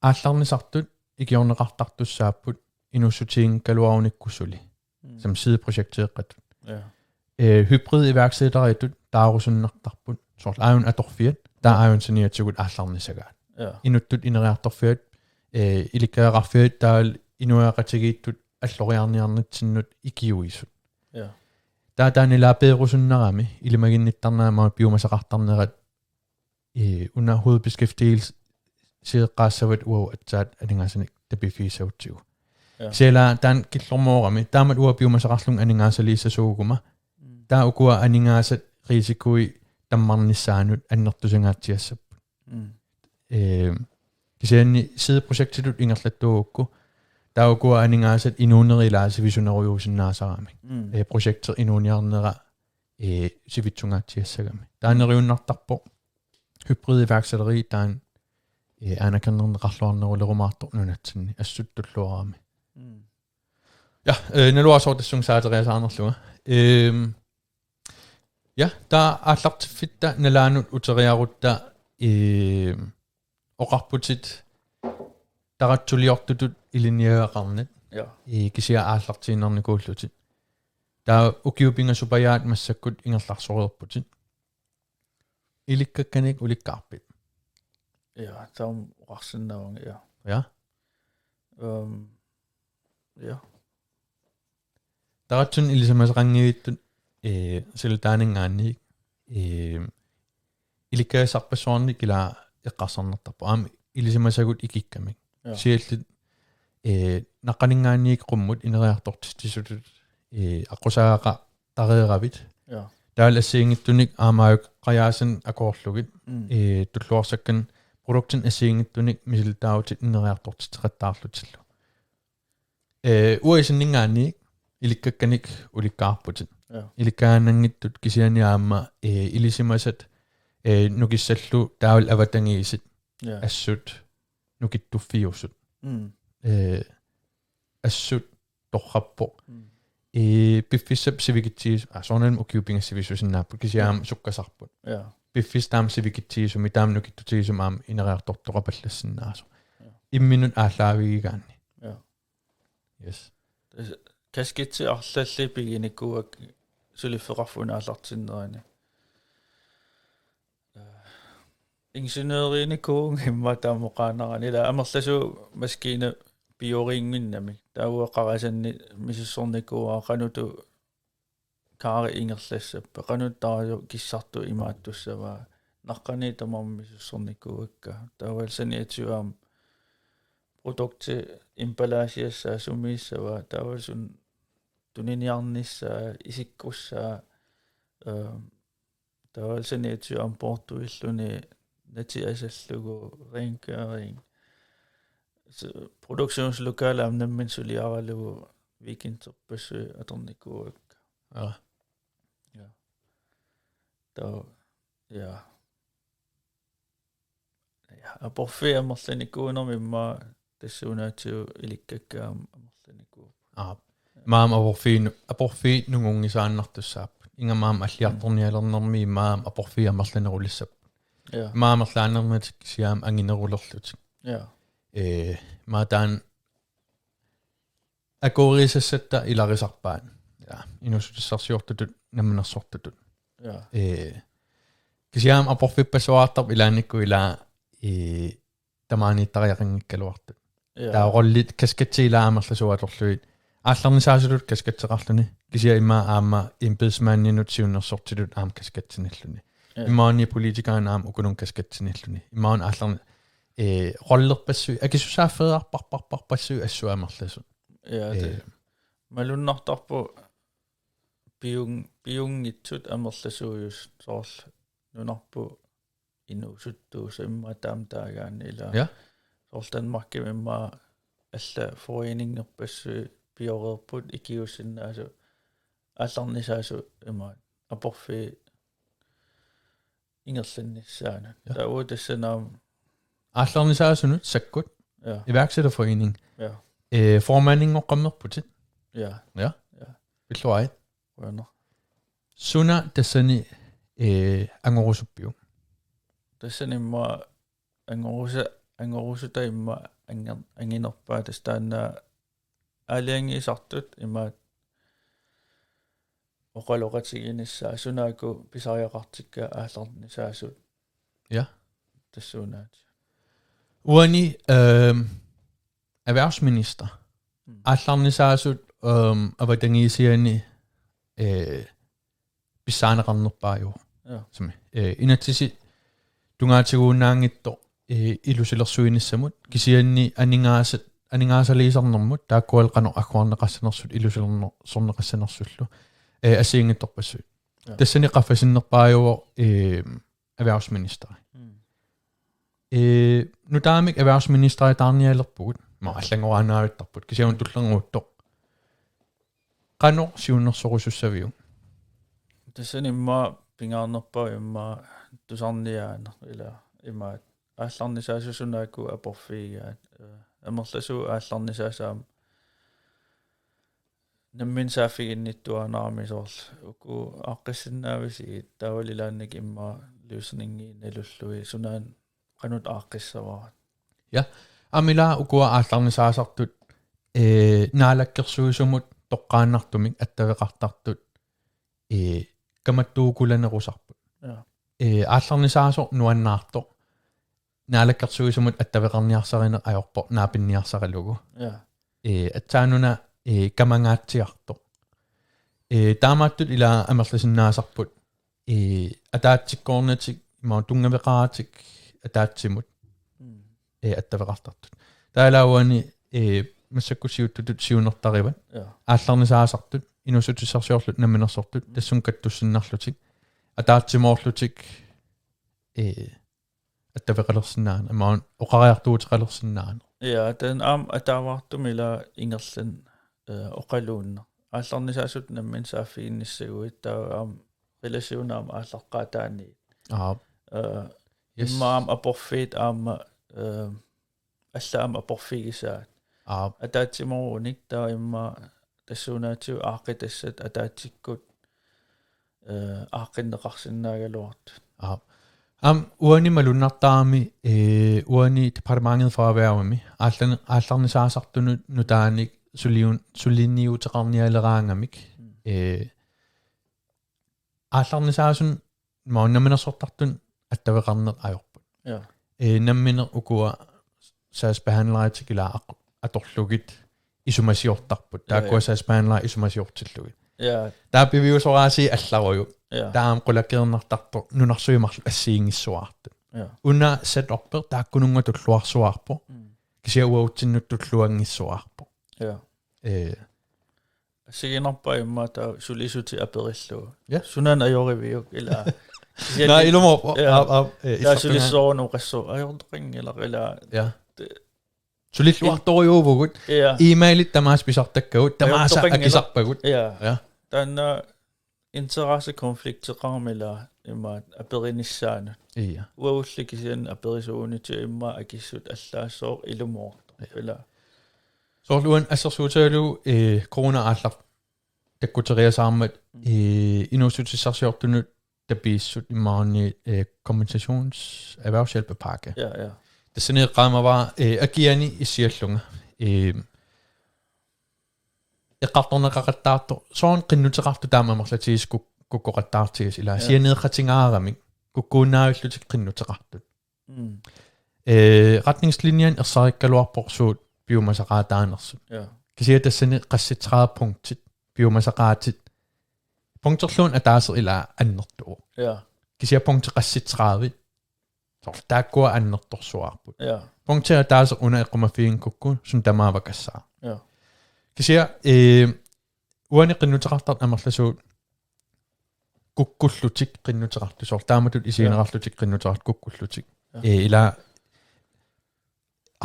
Aallarnisartut ikiorneqartartussaapput inuussutiginngikkaluarunikku suli. Mm. Som sideprojekteeqqatut. Ja. Eh, hybrid iværksætteritut taarusunnartarput. Soorlu aajuna atorfiat, taava aajuna saniatigut aallarnisagaat. Ja. Inuttut ineriartorfiat, eh, ilikkagaqarfiat taavalu inuiaqatigiittut alloriarniarnitsinnut ikiuisut. Ja. Taava taanna ilaa peerusunnarami ilimaginnittarnerat aamma piumasaqartarnerat, eh, una hovedbeskæftigelseeqqaassavat uagut aatsaat aningaasanik tapiffigissagutsigu. Ja. Kisianni ilaa taanna killormoorami, taamatut uanga piumasaqarlunga aningaasaliissasuuguma, mm, taava ukua aningaasat risikui tammarnissaannut annertusingaatsiassapput. Mm. Eh, kisianni sideprojektitut ingerlattuugukku, taava ukua aningaasat inuunerit ilaa sivisunerujuusinnaasaramik. Mm. Eh, projekti inuuniarnera, eh, sivitsungaatsiassagami. Taava neriunnartarpoq hybrid iværksætteri taanna, eh, anerkenderneqarluarnerulerumaartoq nunatsinni assut tulluarami. Mm. Ja, øh, naluara sooq tassunga saateriasaarnerlunga. Øhm, ja, taava aallartiffitta nalaanut uteriarutta, øhm, oqarputit taratsuliortutut ilinniagaqarnit. Ja. Ee, kisianni aallartiinnarnikuullutit. Taava ukiut pingasupajaat massakkut ingerlarsoreerputit. Ilikkakkanik ulikkaarpit? Ja, taama oqarsinnaavunga, ja. Ja. Øhm, ja. Taratsunnik ilisimasaqanngivittut, ee, silataaninngaanniit, ee, ilikkagassarpassuarnik ila eqqarsarnartarpoq. Aamma ilisimasagut ikikkamik. Ja. Siallit, ee, naqqaninngaanniit qummut ineriartortitsisutut, ee, aqqusaaqqattareeravit. Ja. Taavalu assigiinngitsunik aamma aajuku qajaasanik akoorlugit, mm, ee, tulluarsakkanik produktinik assigiinngitsunik misilittaavutit ineriartortitseqattaarlutillu. Ee, uanga isinninngaanniit ilikkakkanik ulikkaarputit. Ja. Ilikkagaannanngitsut kisianni aamma, ee, ilisimasat, ee, nukissallu taavalu avatangiisit. Ja. Assut nukittuffiusut. Mm. Ee, assut torrappoq. Mm. Ee, piffissap sivikitsigisumik, aa, soorunami ukiut pingasut sivisusinnaapput, kisianni, ja, aamma sukkasarput. Ja. Piffissap taama sivikitsigisumik, taama nukittutigisumik aamma ineriartortoqapallassinnaasoq. Ja. Imminut aallaavigigaanni. Ja. Yes. Tassa kasketti arlallit piginikuuakka suliffeqarfiup aallartinnerani. Ingeniørinikuuvunga immaqa taama oqaannarani, ila amerlasuut maskiinat pioriinnginnamik. Taava qarasanni misissornikuuara qanoq kaari ingerlassappat, qanoq taava kissartut imaattussavaa. Naqqaniit tamarmik misissornikuuakka. Taavalu saniatigut aamma produkti emballagiassaa sumiissavaa. Taavalu suna tuniniarnissaa, isikkussaa, øhm, taavalu saniatigut aamma poortuilluni natiasallugu, rengøring. Så produktionslokale aamma nammineq suliaralugu weekenderpassuit atornikuuakka. Ja. Ja. Taava, ja. Ja, aporfiit amerlanikuunermi immaqa tassuunaatigut ilikkakkat aamma amerlanikuupput. Aap. Immaqa aamma aporfiit nu-, aporfiit nungunngisaannartussaapput. Ingammik aamma alliartornialernermi immaqa aamma aporfiit amerlanerulissapput. Ja. Immaqa amerlaannarnatik kisianni aamma anginerulerlutik. Ja. Ee, immaqa taanna akuerisassatta ilagisarpaat. Ja, inuussutissarsiortutut, namminersortutut. Ja. Ee, kisianni aamma aporfippassuartarpoq ilaannikkut ila, ee, tamaaniittariaqanngikkaluartut. Ja. Taava rollit kasketti ila amerlasuut atorlugit. Aallarnisaasutut kasketteqarluni. Kisianni immaqa aamma embedsmandinut siunnersortitut aamma kasketsinilluni. Ja. Imaluunniit politikerinut aamma ukununnga kasketsinilluni. Imaluunniit aallarni-, ee, rollerpassuit, akisussaaffeerarparparparpassuit assut amerlasut. Ja, det. Ee. Malunnartarpoq piun-, piunngitsut amerlasuujusut, soorlu nunarput inuusuttuusut immaqa taama taagaanni ila. Ja. Soorlu Danmarkimi immaqa allat foreningerpassuit pioreerput ikiuussinnaasut aallarnisaasut immaqa aporfiit ingerlannissaannut. Ja. Taava tassani aamma aallarnisaasunut Sakkut. Ja. Iværksætterforening. Ja. Ee, formandinngornerputit. Ja. Ja. Ja. Pilluarit. Qujanaq. Suna tassani, ee, angorusuppiuk? Tassani immaqa angorusu-, angorusutaa immaqa anger-, anginerpaaq, tassa taanna aalajangiisartut imaattoq oqaloqatiginissaat, sunaakku pisariaqartikka aallarnisaasut. Ja. Tassuunaatigut. Uani, øhm, erhvervsminister. Mm. Aallarnisaasut, øhm, avatangiisianni, øh, pissaaneqarnerpaajuvoq. Ja. Sumi. Øh, inatsisit tungaatigut naanngitsoq, øh, ilusilersuinissamut, kisianni aningaasat, aningaasaliisarnermut, taakkualu qanoq agguarneqassanersut, ilusilerner-, sorneqassanersullu, øh, assigiinngitsorpassuit. Ja. Tassani qaffasinnerpaajuvoq, øh, erhvervsministeri. Mm. Øh, nutaamik erhvervsministeritaarnialerpugut, ma allanngoriaannavittarput, kisianni tullinnguuttoq. Qanoq siunnersorusussaviuk? Tassani immaqa pingaarnerpaavoq immaqa tusarniaaneq ila imaattoq aallarnisaasut sunaakku aporfigigaat. Øh, amerlasuut aallarnisaasut aamma nammineq saaffiginnittuaannarami soorlu uku aaqqissinnaavisi taavalu ilaanni immaqa løsningi nalullugit sunaana qanoq aaqqissavaat. Aamma ila ukua aallarnisaasartut, ee, naalakkersuisumut toqqaannartumik attaveqartartut, ee, kamattuukulanerusarput. Ja. Ee, aallarnisaasoq nuannaartoq naalakkersuisumut attaveqarniarsarineq ajorpoq naapinniarsaralugu. Ja. Ee, aatsaannguaq, ee, kamangaatsiartoq. Ee, taamaattut ila amerlasinnaasarput, ee, ataatsikkoornatik, imaluunniit tunngaveqaratik ataatsimut, Mm. ee, attaveqartartut. Taava ila uani, ee, massakkut siuttutut siunertarivat, Ja. aallarnisaasartut, inuussutissarsiorlutik namminersortut, tassunga kattussinnarlutik, ataatsimoorlutik, ee, attaveqalersinnaaneq, imaluunniit oqariartuuteqalersinnaaneq. Ja, taanna aamma ataavartumik ila ingerlaannaq, eh, oqaluunneq. Aallarnisaasut nammineq saaffiginnissaguit taava aamma relationi aamma aallaqqaataaniit. Aap. Eh, Yes. Immaqa aamma aporfiit aamma, eh, alla aamma aporfigisaat. Aap. Ataatsimoorunik taava immaqa tassuunaatigut aaqqitassat ataatsikkut, eh, aaqqinneqarsinnaagaluartut. Aap. Aamma uani malunnartarami, ee, uani Departementet for Erhvervimi aallan-, aallarnisaasartunut nutaanik suliun-, suliniuteqarnialeraangamik, Mm. ee, aallarnisaasunut, imaluunniit namminersortartunut attaveqarneq ajorput. Ja. Ee, nammineq ukua sagsbehandleritik ila aq-, atorlugit isumasiortarput. Taakkua Ja, ja. Sagsbehandlerit isumasiortillugit. Ja, Taava piviusoraasiit allarujuk. ja. Taava aamma qulakkeernartartoq nunarsuit marluk assigiinngissuartut. Ja. Una setupi taakkununnga tulluarsuarpoq. Mm. Kisianni uatsinnut tulluanngissuarpoq. Ja. Ee, Assigiinnarpaa immaqa taava sulisutit aperillugu. Ja. Sunaana ajoriviuk ila. Naa ilumoorpoq. Ja. Aap, aap, ee, Taava issartungaa. Sulissooruna oqassaaq ajortoqanngilaq ila. Ja. Sulilluartorujuuvugut. Ja. E-mailit tamaasa pisartakkagut. Tamaasa Ajortoqanngilaq. Akisarpagut. Ja. Ja. Taanna interessekonflikteqarami ila immaqa aperinissaanut. Ja. Uagulli kisianni aperisuuniti immaqa akissut allaassooq ilumoortoq. Ja. Ila. Soorlu uani assersuutigalugu, ee, corona aallartikkuteriasaarmat, ee, inuussutissarsiortunut tapiissut imaluunniit, ee, kompensations-, erhvervshjælpepakke. Ja, ja. Tassani eqqaamavara, ee, akiani issiallunga. Ee, eqqartorneqaqattaartoq, soorlu qinnuteqartoq taama amerlatigisut kuk-, kukkoqattaartigisut ila. Ja. Sianeeqatingaaramik, kukkuunnaavillutik qinnuteqartut. Mm. Ee, retningslinjani ersarikkaluarpoq suut piumasaqaataanersut. Ja. Kisianni tassani qassit tredive punktit piumasaqaatit. Punkterluunniit ataaseq ila annertuvoq. Ja. Kisianni punktit qassit tredive. Soorlu taakkua annertorsuarput. Ja. Punkti ataaseq una eqqumaffiginngikkukkit suna tamaavakassaa. Ja. Kisianni, ee, uani qinnuteqartartut amerlasuut kukkullutik qinnuteqartut. Soorlu taamatut isigineqarlutik qinnuteqartut kukkullutik. Ja. Ee, ila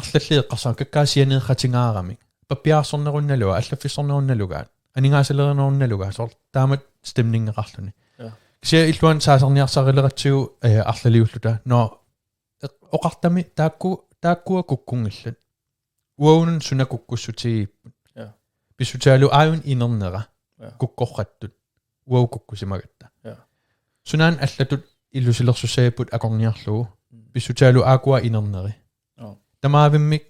arlallit eqqarsarpakka sianeeqatingaaramik. Pappiarsornerunnaluaq, allaffissornerunnalugaat, aningaasalerinerunnalugaat, soorlu taamatut stemningeqarluni. Ja. Kisianni illuanni saasarniarsarileqatsigu, ee, arlaliulluta. Nå, eq-, oqartami taakku, taakkua kukkunngillat. Uagut suna kukkussutigipput. Ja. Pissutigalugu aajuna inernera. Ja. Kukkorpattut. Uagut kukkusimagatta. Ja. Sunaana allatut ilusilersussagipput akorniarlugu. Mm. Pissutigalugu aakkua inerneri. Ja. Tamaavimmik,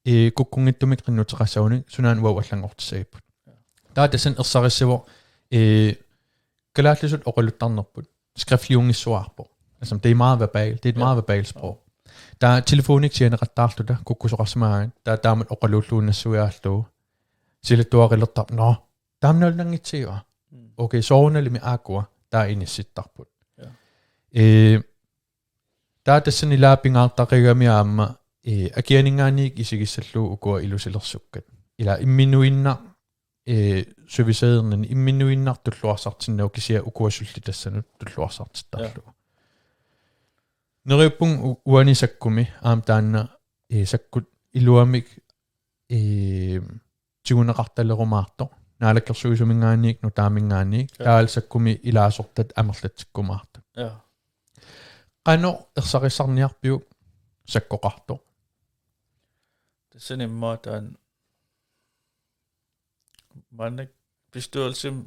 ee, kukkunngitsumik qinnuteqassagunik sunaana uagut allanngortissagipput. Ja. Taava tassani ersarissivoq, ee, kalaallisut oqaluttarnerput. Skriftliunngissuarpoq. Altså, det er meget verbalt. Det er et Ja. meget verbalt sprog. Taava telefonikkut sianeqattaarluta kukkusoqarsimagaangat. Taava taamatut oqaluulluinnassuiaallugu. Silattuarilertarput. Nå, taamnalunanngitsigua. Mm. Okay, soorunalimi aakkua. Taava inissittarput. Ja. Ee, taava tassani ila pingaartaqigami aamma, ee, akianinngaanniit isigissallugu ukua ilusilersukkat. Ila imminuinnaq, ee, suviseerneq, imminuinnaq tulluarsartinnagu kisianni ukua sullitassanut tulluarsartittarlugu. Ja. Neriuppunga u-, uani Sakkumi aamma taanna, ee, Sakkut iluamik, ee, tiguneqartalerumaartoq. Naalakkersuisuminngaanniit, nutaaminngaanniit, ja, taavalu Sakkumi ilaasortat amerlatsikkumaartut. Ja. Qanoq ersarissarniarpiuk sakkoqartoq? Tassani immaqa taanna maannakkut bestyrelsimi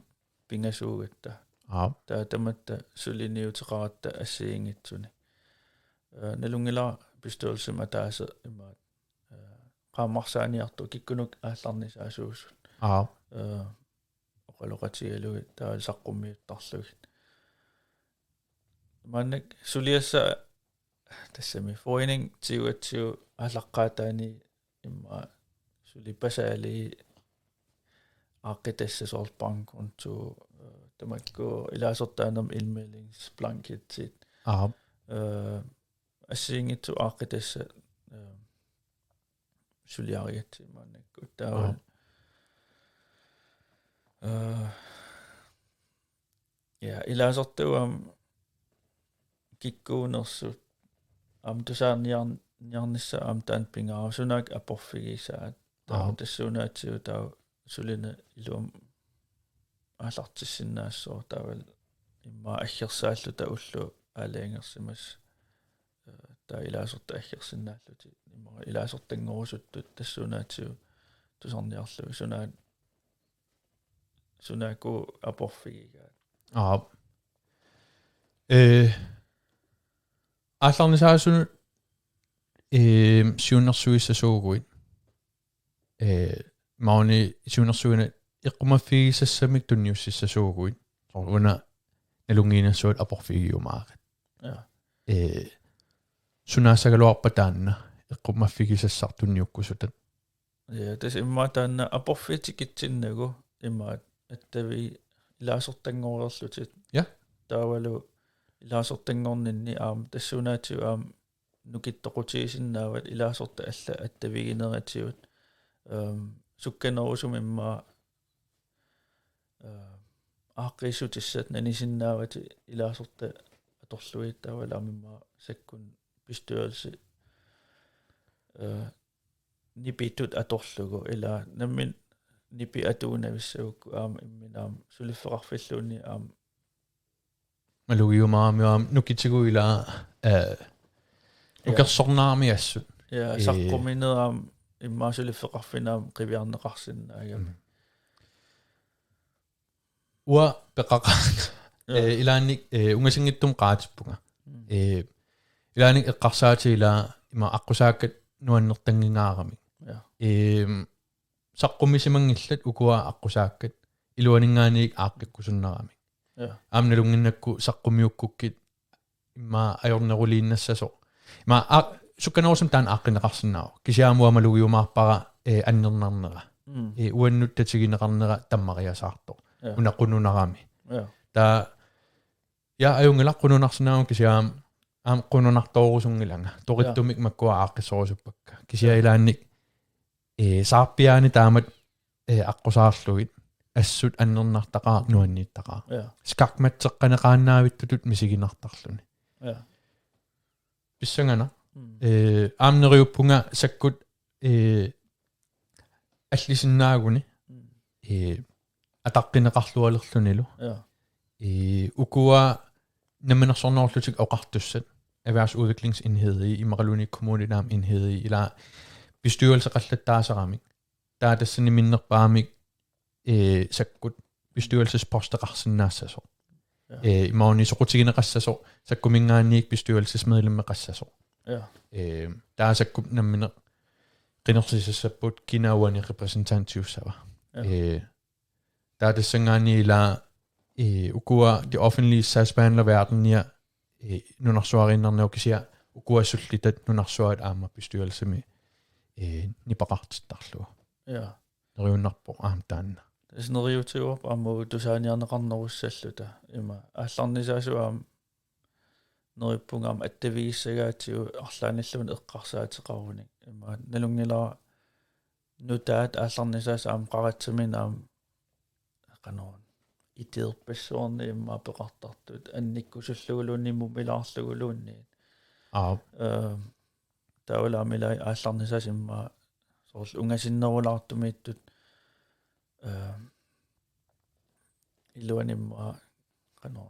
pingasuugatta. Aap. Taava tamatta suliniuteqaratta assigiinngitsuni. Ee, nalunngilara bestyrelsimi ataaseq imaat, ee, qaammarsaaniartoq kikkunnut aallarnisaasuusut. Aap. Ee, oqaloqatigalugit taavalu saqqummiuttarlugit. Maannakkut suliassaq tassami forening tyve tyve aallaqqaataani immaqa suli Basali aaqqitassat soorlu bankkonto, ee, tamakku ilaasortaanermi indmeldingssblanketit. Aap. Ee, assigiinngitsut aaqqitassat, ee, suliarigatsigit maannakkut. Taava. Aap. Ee, ja, ilaasortagut aamma kikkuunersut aamma tusaaniar-, niarnissaq aamma taanna pingaarpoq, sunaaffa aporfigisaat. Taava. Aap. Tassuunaatigut taava sulineq iluamik aallartissinnaassaaq, taavalu immaqa aggersaalluta ulloq aalajangersimasoq. Ee, taava ilaasortat aggersinnaallutik immaqa ilaasortanngorusuttut tassuunaatigut tusarniarlugit sunaaffa, sunaaffa aporfigigaat. Aap. Ee, aallarnisaasunut, ee, siunnersuissasuuguit. Ee, maani siunnersuineq eqqumaffigisassamik tunniussissasuuguit. Soorlu una nalunngiinnassuat aporfigiumaarigakkit. Ja. Ee, sunaassagaluarpa taanna eqqumaffigisassaq tunniukkusutat? Ja, tassa immaqa taanna aporfiit tikitsinnagu immaqa attavi ilaasortanngoreerlutit. Ja. Taavalu ilaasortanngorninni aamma tassuunaatigut aamma nukittoqutigisinnaavatit ilaasortat allat attaviginerisigut. Ehm, sukkanerusumik immaqa, ehm, aaqqiissutissat nanisinnaavatit ilaasortat atorlugit, taavalu aamma immaqa sakkunnut bestyrelse, eh, nipitut atorlugu, ila nammineq nipit atuunavissagukku aamma imminut aamma suliffeqarfilluunniit aamma malugiumaaramiuk aamma nukittugut ila, eh, ja, nukersornaramigassut. Ja, ee, saqqumineq aamma immaqa suliffeqarfinnut aamma qiviarneqarsinnaagami. Mm. Uanga peqaqaanga. Ja. Eh, ilaanni, eh, ungasinngitsumik qaatippunga. Mm. Eh, ilaanni eqqarsaatigalugu ila ima aqqusaakkat nuannertanngingaaramik. Ja. Ehm, saqqummissimanngillat ukua aqqusaakkat iluaninngaanniit aaqqikkusunnaramik. Ja. Aamma nalunnginnakku saqqummiukkukkit immaqa ajorneruliinnassasoq. Immaqa a-, sukkanerusumik taanna aaqqinneqarsinnaavoq. Kisianni aamma uanga malugiumaarpara, eh, annernarnera. Mm. Eh, uannut tatigineqarnera tammariasaartoq. Ja. Una qununarami. Ja. Taava, ja, ajunngilaq qununarsinnaagukku kisianni aamma, aamma qununartoorusunngilanga. Torittumik, ja, makkua aaqqissorusuppakka. Kisianni, ja, ilaanni, eh, saarpiaani taamatut, eh, aqqusaarlugit assut annernartaqaaq, nuanniittaqaaq. Ja. Skakmatseqqaneqaannaavittutut misiginartarluni. Ja. Pissanganaq. Mm. Eh, aamma neriuppunga sakkut, eh, allisinnaaguni. Mm. Eh, ataqqineqarlualerlunilu. Ja. Eh, ukua namminersornerullutik oqartussat. Erhvervsudviklingsenhedi, immaqaluunniit kommunit aamma enhedi, ila bestyrelseqallattaasaramik. Taava tassani minnerpaamik, eh, sakkut bestyrelsesposteqarsinnaassasoq. Ja. Eh, imaluunniit soqutigineqassasoq, sakkuminngaanniit bestyrelsesmedlemmeqassasoq. Ja. Eh, taava sakkup nammineq qinersisassapput kina uani repræsentantiussava. Ja. Eh, taava tassanngaanniit ila, eh, ukua det offentlige sagsbehandlerverdenia, eh, nunarsuariinnarnagu kisianni ukua sullitat nunarsuaat aamma bestyrelsemi, eh, nipeqartittarlugu. Ja. Neriunnarpoq aamma taanna. Tassa neriuutigaarput aamma tusaaniarneqarnerussalluta. Ima aallarnisaasut aamma neriuppunga aamma attavigissagaatigut arlaannilluunniit eqqarsaateqarunik. Ima nalunngilara nutaat aallarnisaasa aamma qaratsaminnut aamma qanoq ideerpassuarnik immaqa peqartartut annikkusulluguluunniit mumilaarluguluunniit. Aap. Ehm, taavalu aamma ilai aallarnisaasa immaqa soorlu ungasinnerulaartumiittut, ehm, iluani immaqa qanoq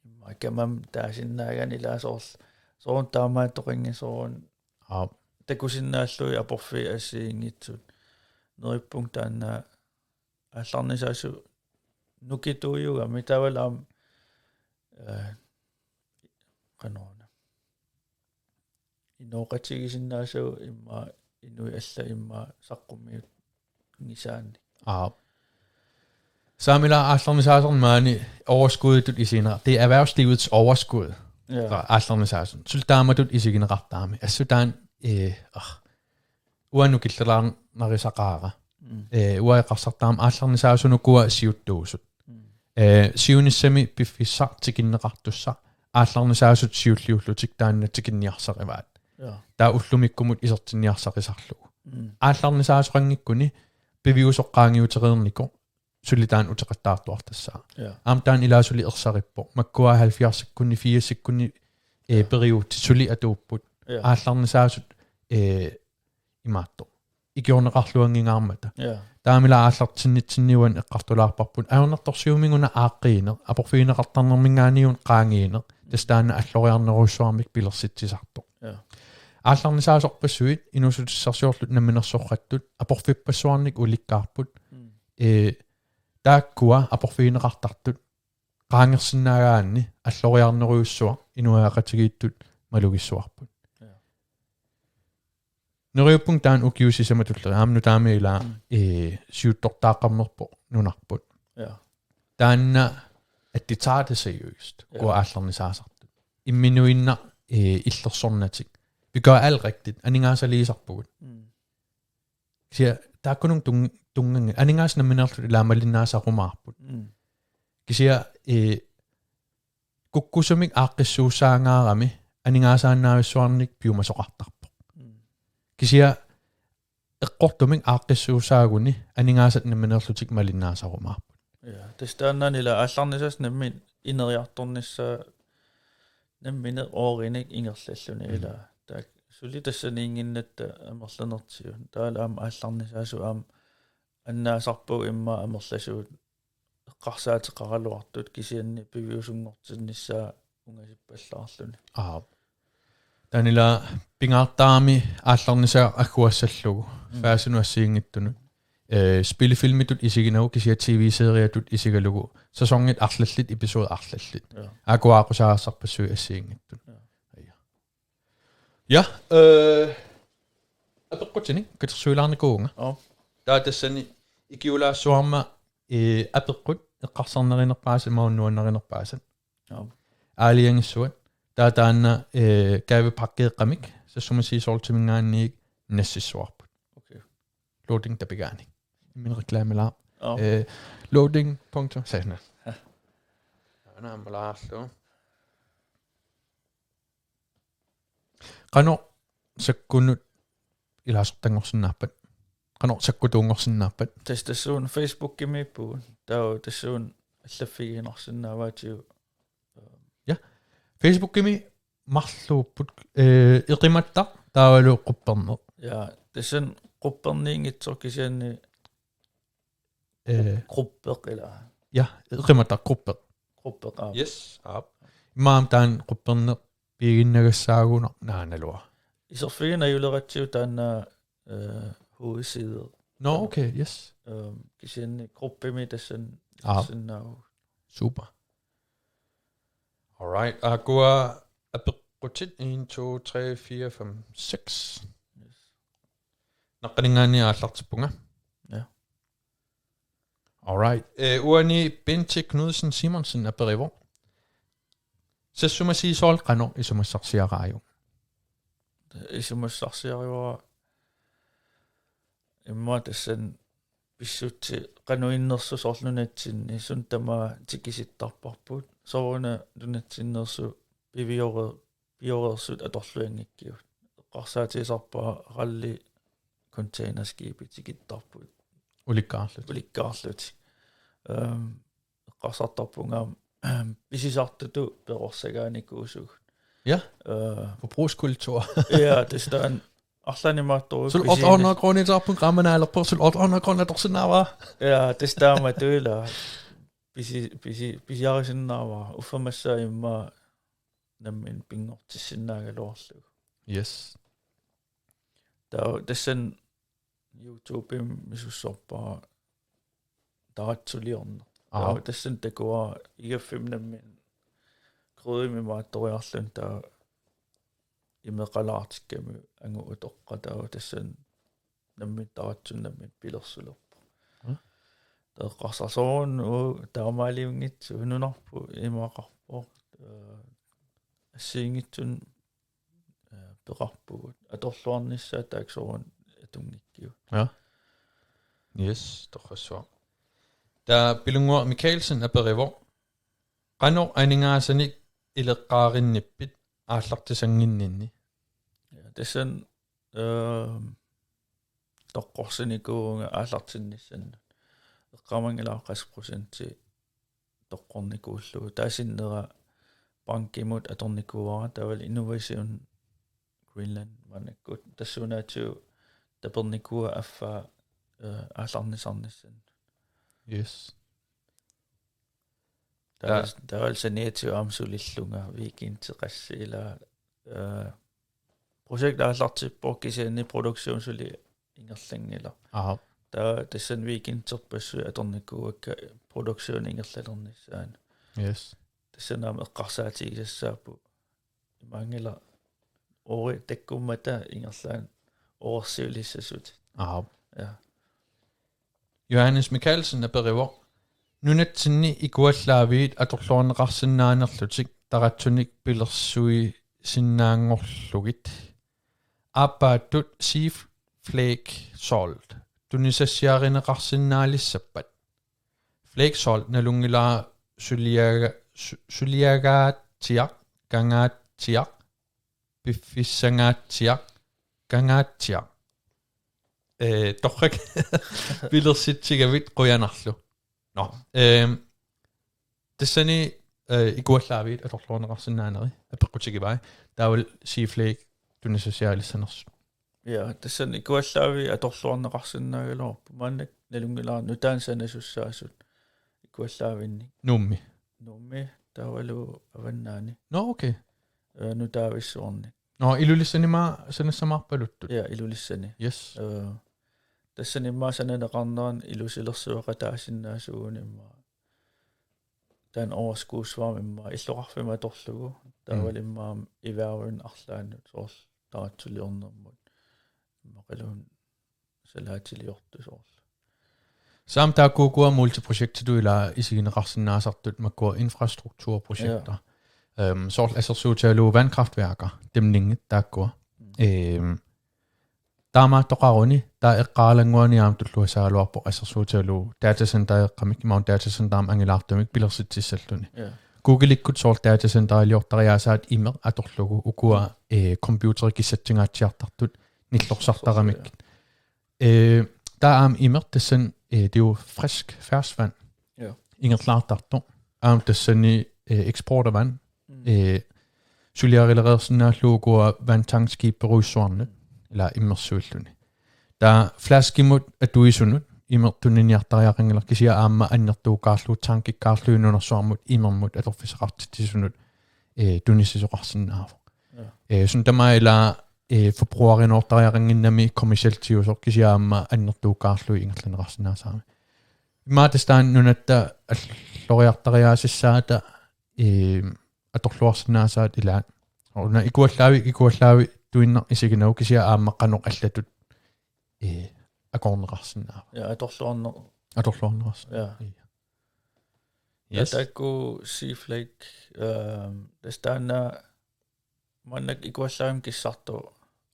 immaqa kamamik taasinnaagaanni ila soorlu, soorunami taamaattoqanngitsoq soorunami. Aap. Takusinnaallugit aporfiit assigiinngitsut. neriuppunga taanna aallarnisaasut nukittuujugami taavalu aamma, eh, qanoruna. Inooqatigisinnaasut immaqa inuit allat immaqa saqqummiunngisaannik. Aap. Saamila aallarnisaasorneq maani overskudditut isigineqar-, det er erhvervslivets overskud. Ja. Aallarnisaasoq. Suli taamatut isigineqartarami. Assut taanna, eh, ah. Uanga nukillilaarnarisaqaara. Mm. Eh, uanga eqqarsartarama aallarnisaasunukua siuttuusut. Mm. Eh, siunissami piffissaq tikinneqartussaq aallarnisaasut siulliullutik taanna tikinniarsarivaat. Ja. Taava ullumikkumut isertinniarsaqisarlugu. Mm. Aallarnisaasoqanngikkuni piviusoq qaangiutereernikoq suli taanna uteqattaartuartassaaq. Ja. Aamma taanna ilaa suli ersarippoq. Makkua halvfjerdsikkunni, firsikkunni, eh, ja, periutsit suli atuupput. Ja. Aallarnisaasut, eh, imaattoq. Ikiorneqarluanngingaarmata. Ja. Taamila aallartinnitsinni uani eqqartulaarparput. Ajornartorsiuminnga una aaqqiineq, aporfigineqartarnerminngaanniit una qaangiineq. Tassa taanna alloriarnerujussuarmik pilersitsisartoq. Ja. Aallarnisaasorpassuit inuussutissarsiorlutik namminersorsuattut aporfippassuarnik ulikkaarput. Mm. Eh, taakkua aporfigineqartartut qaangersinnaagaanni alloriarnerujussuaq inuiaqatigiittut malugissavarput. Ja. Neriuppunga taanna ukiut sisamat tulliit aamma nutaamik ilaa, mm, eh, siuttortaaqqammerpoq nunarput. Ja. Taanna, at de tager det seriøst, ja, ukua aallarnisaasartut. Imminuinnaq, eh, illersornatik. Vi gør alt rigtigt. Aningaasaliisarpugut. Mm. Kisianni taakkununnga tun-, tunnganngilaq. Aningaasat nammineerlutik ilaa malinnaasarumaarput. Mm. Kisianni, eh, kukkusumik aaqqissuussaangaarami aningaasaannaavissuarnik piumasoqartarpoq. Mm. Kisianni eqqortumik aaqqissuussaaguni aningaasat nammineerlutik malinnaasarumaarput. Ja, tassa taannaana ilaa aallarnisaasut nammineq ineriartornissaat nammineq oorinik ingerlalluni, mm, ilaa. Taakku suli tassaniinnginnatta amerlanertigut. Taavalu aamma aallarnisaasut aamma annaasarpagut immaqa amerlasuut eqqarsaateqaraluartut kisianni piviusunngortinnissaa ungasippallaarluni. Aap. Taanna ilaa pingaartarami aallarnisaq agguassallugu. Mm. Faasinut assigiinngitsunut. Eh, spillefilmitut isiginagu kisianni T V-serietut isigalugu. Sæsonit arlallit, episode arlallit. Ja. Aajuku aqqusaagassarpassuit assigiinngitsut. Ja. Ja. Ja, eh, apeqqutinik katersuilaarnikuuvunga. Aap. Taava tassani ikiulaassuarma, eh, apeqqut eqqarsarnarinerpaasat, imaanngitsornarinerpaasat. Aap. Aalajangissuat. Taava taanna, eh, gavepakkeeqqamik, Sassuma Sea Saltiminngaanniit nassissuarput. Okay. Loading tapigaanni. Imminut reklaamilaaq. Aap. Eh, loading punktum, sagde han. Ja. Aana ammalaarlu. Qanoq Sakkunut ilaasortanngorsinnaappat? Qanoq sakkutuunngorsinnaappat? Tassa tassuuna Facebookimiippugut. Taava tassuuna allaffigiinnarsinnaavaatigut. Ja. Facebookimi marluupput, eh, Eqimattaq taavalu Qupperneq. Ja, tassani Qupperniinngitsoq kisianni, eh, Quppeq ilaa. Ja, Eqimattaq Quppeq. Quppeq, aap. Yes, aap. Immaqa taanna Qupperneq piiginnagassaagunarpoq naanaluaq. Iserfigineq ajuleratsigu taanna, eh, hovedside. Nå, okay, yes. Ehm, kisianni gruppimi tassani, aap, isersinnaavugut. Super. All right, aajuku apeqqutit en, to, tre, fire, fem, seks. Yes. Naqqaninngaanniit aallartippunga. Ja. All right. Eh, uani Bente Knudsen Simonsen aperivoq: Sassuma Sea Salt qanoq isumassarsiaraajuk? Isumassarsiarivara immaqa tassani pissutsit qanoq innersoq, soorlu nunatsinni suut tamaasa tikisittarparput. Sooruna nunatsinneersut piviore-, pioreersut atorluanngikkigut. Eqqarsaatigisarpara ralli containerskibit tikittarput. Ulikkaarlutik. Ulikkaarlutik. Ehm, eqqarsartarpunga aamma pisisartutut perorsagaanikuusugut. Ja. Eh, forbrugskultur. Ja, tassa taanna arlaannik imaattoq. Suut pisiinis- otte hundrede kroner taarpun qaammat naalerpoq, suut otte hundrede kroner atorsinnaavara. Ja, tassa taamatut ilaa. Pisi-, pisi-, pisiarisinnaavara. Uffa massakkut immaqa nammineq pinngortissinnaagaluarlugu. Yes. Taava tassani YouTubemi misussorpara taratsuliorneq. Aap. Taava tassani takuara igaffimmi nammineq gryde imaattoriarluni taava imeqalaartikkami angut utoqqaat taava tassani nammineq taratsunni nammineq pilersulerpoq. Mm. Taava eqqarsarluarluni uu taamaaliunngitsoq nunarput imaqarpoq. Ee, assigiinngitsunik, ee, peqarpugut. Atorluarnissaat taakku soorunami atunngikkipput. Ja. Yes, torrassuaq. Taava Pilunnguaq Mikaelsen aperivoq: Qanoq aningaasanik ileqqaarinnippit aallartisannginninni? Ja, tassani, ehm, toqqorsinikuuvunga aallartinnissannut. Eqqaamanngilara qassit procenti toqqornikuullugu. Taava sinnera bankimut atornikuuara, taavalu Innovation Greenland maannakkut. Tassuunaatigut tapernikuuara affaa, eh, aallarnisarnissannut. Yes. Taava, ja, taavalu saniatigut aamma sulillunga weekendit qassit ilaa, eh, projekti aallartippoq kisianni produktion suli ingerlanngilaq. Aha. Taava tassani weekenderpassuit atornikuuakka produktion ingerlalernissaanut. Yes. Tassani aamma eqqarsaatigisassaapput. Imaanngilaq oori takkummata ingerlaannaq oorsiulissasut. Aha. Ja. Johannes Mikaelsen aperivoq: Nunatsinni ikuallaaviit atorluarneqarsinnaanerlutik taratsunik pilersuisinnaanngorlugit. Aappaattut Sea Flake Salt tunisassiarineqarsinnaalissappat. Flake Salt nalunngilara suliaga-, su-, suliagaatsiaq, kangaatsiaq, piffissangaatsiaq, kangaatsiaq. Ee, torrak pilersitsigavit qujanarlu. Nå, ehm, tassani, eh, ikuallaaviit atorluarneqarsinnaaneri apeqqutigivai. Taavalu Sea Flake tunisassiaalissanersut. Ja, tassani ikuallaaviit atorluarneqarsinnaagaluarput. Maannakkut nalunngilara nutaanik sanasussaasut ikuallaavinnik. Nuummi. Nuummi, taavalu Avannaani. Nå, okay. Eh, nutaavissuarnik. Nå, Ilulissanimi sanassamaarpaluttut. Ja, Ilulissani. Yes. Eh, tassani immaqa sananeqarnerani ilusilersueqataasinnaasuuguni immaqa. Taanna overskudsvarme immaqa illoqarfimmi atorlugu. Taavalu, mm, immaqa erhvervini arlaannut soorlu taratsuliornermut. Immaqaluunniit salaatiliortut soorlu. Saam taakkuukua multiprojektit ilaa isigineqarsinnaasartut makkua infrastrukturprojekter. Ja. Ehm, soorlu assersuutigalugu vandkraftværker, dæmningit taakkua. Mm. Ehm, taamaattoqaruni, taava eqqaalannguani aamma tulluassagaluarpoq assersuutigalugu datacentereqqamik, imaluunniit datacenterimi angilaartumik pilersitsissalluni. Ja. Googleikkut soorlu datacenteriliortariaasaat imeq atorlugu ukua, mm, eh, computerit kissatsigaatsiartartut nillorsartaramik. Ja. Eh, taava aamma imeq tassani, eh, det er jo frisk ferskvand. Ja. Ingerlaartartoq. Aamma tassani, eh, eksport af vand. Mm. Eh, suliarilereersinnaallugu ukua vandtankskibberujussuarnut, mm, ilaa immersuilluni. Taava flaskimut atuisunut imeq tuniniartariaqanngilaq kisianni aamma annertuukkaarlugu tankikkaarlugit nunarsuarmut imermut atorfissaqartitsisunut, eh, tunisisoqarsinnaavoq. Ja. Eh, suut tamaasa ilaa, eh, forbrugerinortariaqannginnami kommersialiusoq kisianni aamma annertuukkaarlugit ingerlanneqarsinnaasarami. Immaqa tassa taanna nunatta alloriartariaasissaata, eh, atorluarsinnaasaat ilaat. Una ikuallaavik, ikuallaavik tuinnaq isiginagu kisianni aamma qanoq allatut, eh, akoorneqarsinnaava. Ja, atorluarneq. Atorluarneqarsinnaava. Ja. Ja. Yes. Taava taakku Sea Flake, ehm, tassa taanna maannakkut ikuallaavimmi kissartoq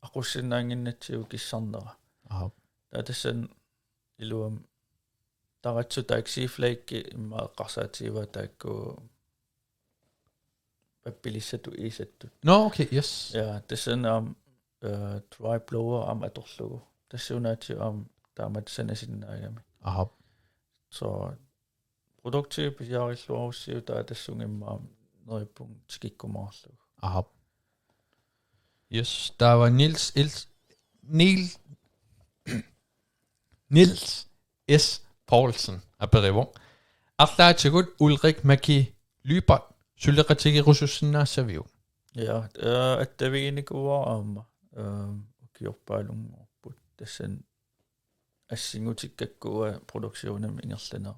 aqussinnaannginnatsigu kissarnera. Aha. Taava tassani iluamik taratsut taakku Sea Flake immaqa eqqarsaatigaat taakku pappilissatut iisattut. Nå, okay, yes. Ja, tassani aamma, eh, dry blower aamma atorlugu. Tassuunaatigut aamma taamatut sanasinnaagami. Aha. Så produkti pisiarilluarussiuk taava tassunga immaqa neriuppunga tikikkumaarlugu. Aha. Yes, taava Niels Els-, Niel-, Niels S. Poulsen aperivoq: Arlaatigut Ulrik Maki Lyberth suleqatigerusussinnaassaviuk? Ja, eh, attaviginikuuara aamma. Eh, ukiorpaalunngorput. Tassani assingutikkakkua produktionimi ingerlanera.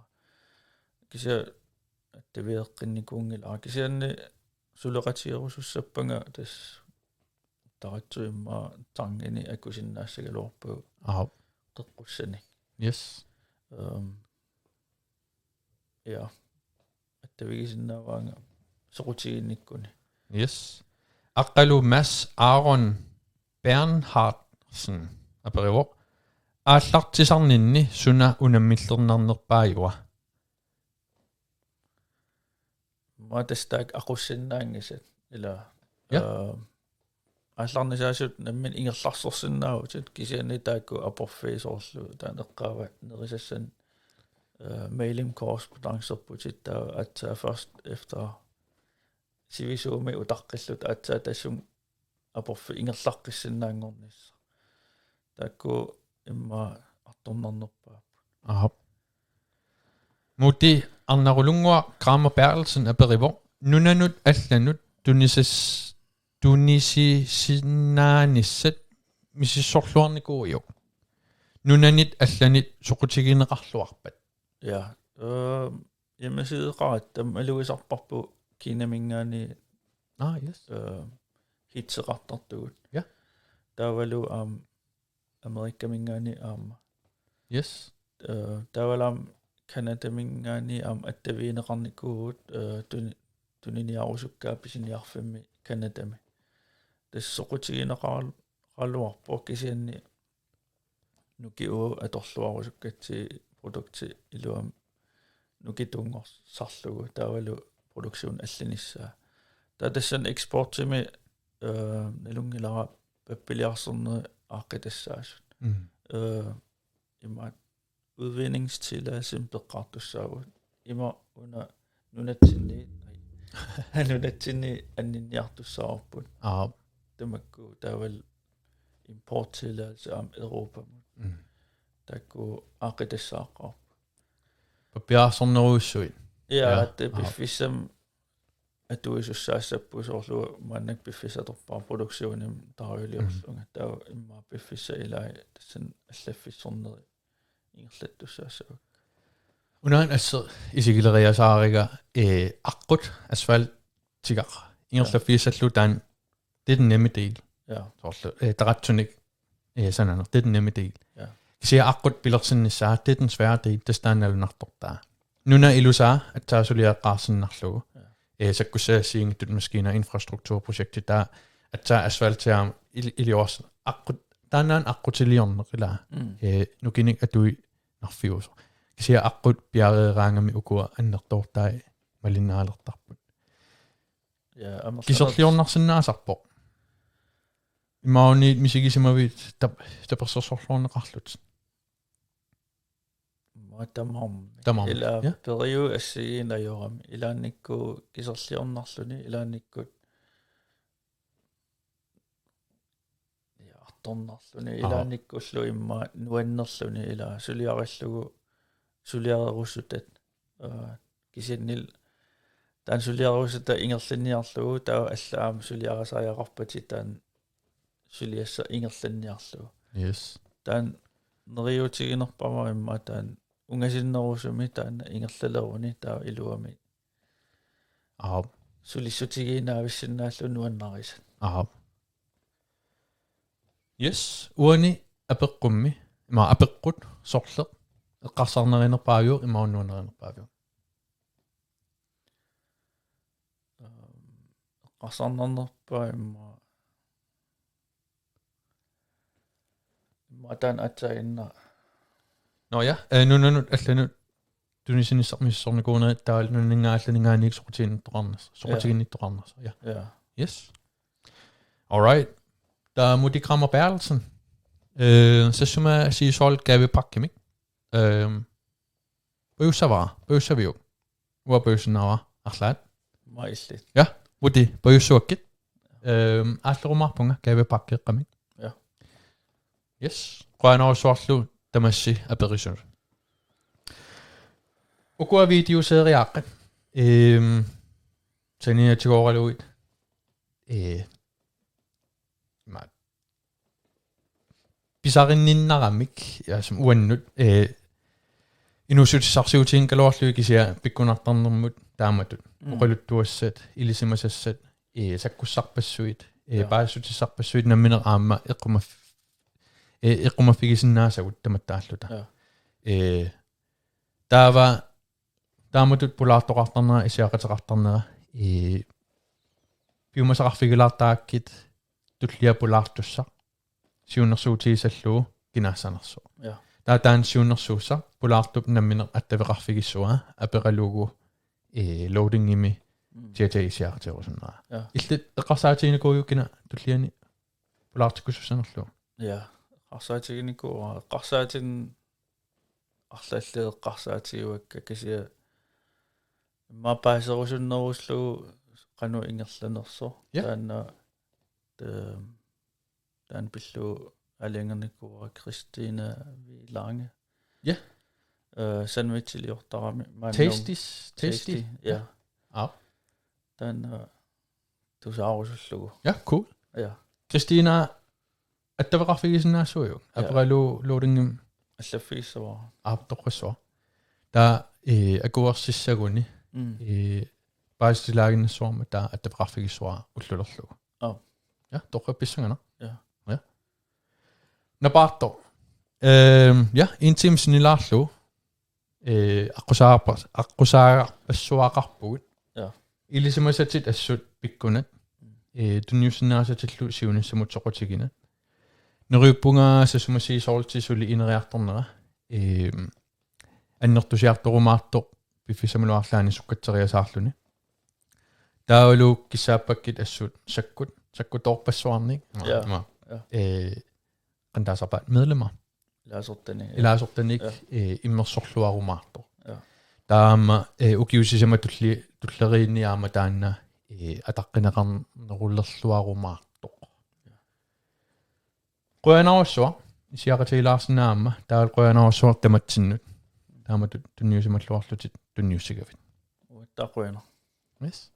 Kisianni attavigeqqinnikuunngilara. Kisianni suleqatigerusussappanga tassa taratsui immaqa tangini akusinnaassagaluarpagut. Aap. Qeqqussanik. Yes. Ehm, ja. Attavigisinnaavaanga soqutiginnikkuni. Yes. Aqqalu Mads Aaron Bernhardsen aperivoq: Aallartisarninni suna unammillernarnerpaajuva? Maanna tassa taakku aqussinnaanngisat ila. Ja. Ehm, aallarnisaasut nammineq ingerlarsorsinnaavutit kisianni taakku aporfiit soorlu taanna eqqaavat nerisassanik, eh, mailing correspondancerputit taava aatsaat først efter sivisuumik utaqqilluta aatsaat tassunga aporfik ingerlaqqissinnaanngornissaq. Taakku immaqa artornarnerpaapput. Aap. Muti Arnarulunnguaq Kramer Berthelsen aperivoq: Nunanut allanut tunisas-, tunisisinnaanissat misissorluarnikuuiuk? Nunanit allanit soqutigineqarluarpat? Ja. Ehm, hjemmesideqaratta malugisarparput Kinaminngaanniit, Ah, yes. eh, hitseqartartugut. Ja. Taavalu aamma Amerikaminngaanniit aamma. Yes. Eh, taavalu aamma Canadaminngaanniit aamma attavigineqarnikuuvugut, eh, tuni-, tuniniarusukkaat pisiniarfimmi Canadami. Tassa soqutigineqaraluarpoq kisianni nukiuagut atorluarusukkatsigit produkti iluamik nukitunngorsallugu taavalu produktion allanissaa. Taava tassani eksportimi, eh, nalunngilara pappiliarsornerit aaqqitassaassasut. Mm. Eh, imaat udvindingstilladelsimik peqqaartussaavugut. Ima una nunatsinni, ai. Nunatsinni anninniartussaavarput. Aap. Tamakku taavalu importtilladelse aamma Europamut. Mm. Taakku aaqqitassaaqaarput. Pappiarsornerujussuit. Ja, ja, at det, aap, piffissami atuisussaassapput soorlu maannakkut piffissaq atorpara produktionimi tarajuliorlunga. Mm. Taava immaqa piffissap ilai tassani allaffissorneri ingerlattussaassavagut. Unaana assut isigileriasaariga, eh, aqqut asfaltigaq. Ja. Ingerlaffigissallugu taanna, det er den nemme del. Ja. Soorlu, eh, taratsunik, eh, sananeq, det er den nemme del. Ja. Kisianni aqqut pilersinnissaa, det er den svære del, tassa taanna nalunartortaa. Nunap ilusaa aatsaat suliareqqaarsinnarlugu. Ja. Eh, sakkussat assigiinngitsut maskiinat, infrastrukturprojekti taava aatsaat asfaltiaq aamma il-, iliors-, aqqut-, taannaana aqqutiliorneq ilaa. Mm. Eh, nukinnik atuinarfiusoq. Kisianni aqqut piareeraangami ukua annertoortai malinnaalertarput. Ja, amerlanertik. Kiserliornarsinnaasarpoq. Imaluunniit misigisimavit tap-, tapersersorluarneqarlutit. Maa tamarmi. Tamarmi. Ila, ja, periuseq assigiinneq ajorami. Ilaannikkut kiserliornarluni, ilaannikkut, ja, artornarluni, aap, ilaannikkullu immaqa nuannerluni ila suliarillugu suliarerusutat. Aa, kisiannili taanna suliarerusutat ingerlanniarlugu taava alla aamma suliarisariaqarpatit taanna suliassaq ingerlanniarlugu. Yes. Taanna neriuutiginerpaamik immaqa taanna ungasinnerusumi taanna ingerlaleruni taava iluamik. Aap. Sulissutigiinnaavissinnaallugu nuannarisat. Aap. Yes, uani apeqqummi, ima apeqqut, sorleq, eqqarsarnarinerpaaviuk, imaluunniit nuannarinerpaaviuk? Ehm, eqqarsarnarnerpaaq immaqa, immaqa taanna aatsaannguaq. Nå ja, eh, nunanut allanut tunisinissaq misissornikuuneri taavalu nunaninngaanniit allaninngaanniit soqutiginnittoqarnersoq, ja, soqutiginnittoqarnersoq, ja. Ja. Yes. All right. Taava Muti Kramer Berthelsen. Eh, Sassuma Sea Salt gavepakkemik. Ehm, pajussavara, pajussaviuk? Uanga pajussinnaavara, arlaat. Maa illit. Ja, Muti, pajussuakkit. Ehm, aallerumaarpunga gavepakkeeqqamik. Ja. Yes. Qujanarsuarlu tamassi aperisunut. Ukua videoseriaaqqat. Ehm, saniatigooraluit. Eh, ma-, pisarinninnaramik, ja, som uannut, eh, inuussutissarsiutigigaluarlugit kisianni pikkunartarnermut taamatut. Mm. Oqaluttuassat, ilisimasassat, eh, sakkussarpassuit, eh, ja, paasissutissarpassuit nammineq aamma eqqumaff-, eh, eqqumaffigisinnaasagut tamattaalluta. Ja. Eh, taava taamatut pulaartoqartarnera, issiaqateqartarnera, eh, piumasaqarfigilaartarakkit tullia pulaartussaq siunnersuutigisallugu kinaassanersoq. Ja. Taava taanna siunnersuussaq pulaartup nammineq attaveqarfigissavaa aperalugu, eh, loadingimi, mm, tiatai issiaqateerusunnera. Ja. Illit eqqarsaatiginikuuiuk kina tulliani pulaartikkusussanerlugu? Ja, eqqarsaatiginikuuara, eqqarsaatigineq arlallit eqqarsaatigivakka kisianni immaqa paaserusunnerusarlugu qanoq ingerlanersoq. Ja. Taanna, eh, taanna pillugu aalajangernikuuara Christina V. Lange. Ja. Eh, sandwichiliortarami maanna. Tasties, Tasty. Tasty, ja. Ja. Aap. Taanna tusaarusullugu. Ja, cool. Ja. Christina, attaveqarfigisinnaassagukku. Ja. Aperalugu loadingimi. Allaffigissavara. Aap, toqqissavara. Taava, eh, akuersissaguni. Mm. Eh, paasitilaaginnassuarmik taava attaveqarfigissavara ullulerlugu. Aap. Ja, toqqippissanganaq. Ja. Ja. Napaartoq. Ehm, ja, en time sinnilaarlugu. Eh, aqqusaarpas-, aqqusaarpassuaqarpugut. Ja. Ilisimasatit assut pikkunat. Mm. Eh, tunniussinnaasatillu siunissamut soqutiginat. Neriuppunga Sassuma Sea Salt suli ineriartornera. Eh, annertusiartorumaartoq piffissamilu arlaanni sukkatseriasaarluni. Taavalu kissaappakkit assut sakkut, sakkutoorpassuarnik. Ja. Ima. Ja. Eh, qanoq taasarpaat, medlemmer. Ilaasortanik. Ilaasortanik, ja, eh, immersorluarumaartoq. Ja. Taava aamma, eh, ukiut sisamat tulli-, tulleriinni aamma taanna, eh, ataqqineqarnerulerluarumaartoq. Ja. Qujanarsuaq, issiaqatigilaarsinnaammat, taavalu qujanarsuaq tamatsinnut. Taamatut tunniusimalluarlutit tunniussigavit. Uattaaq qujanaq. Yes.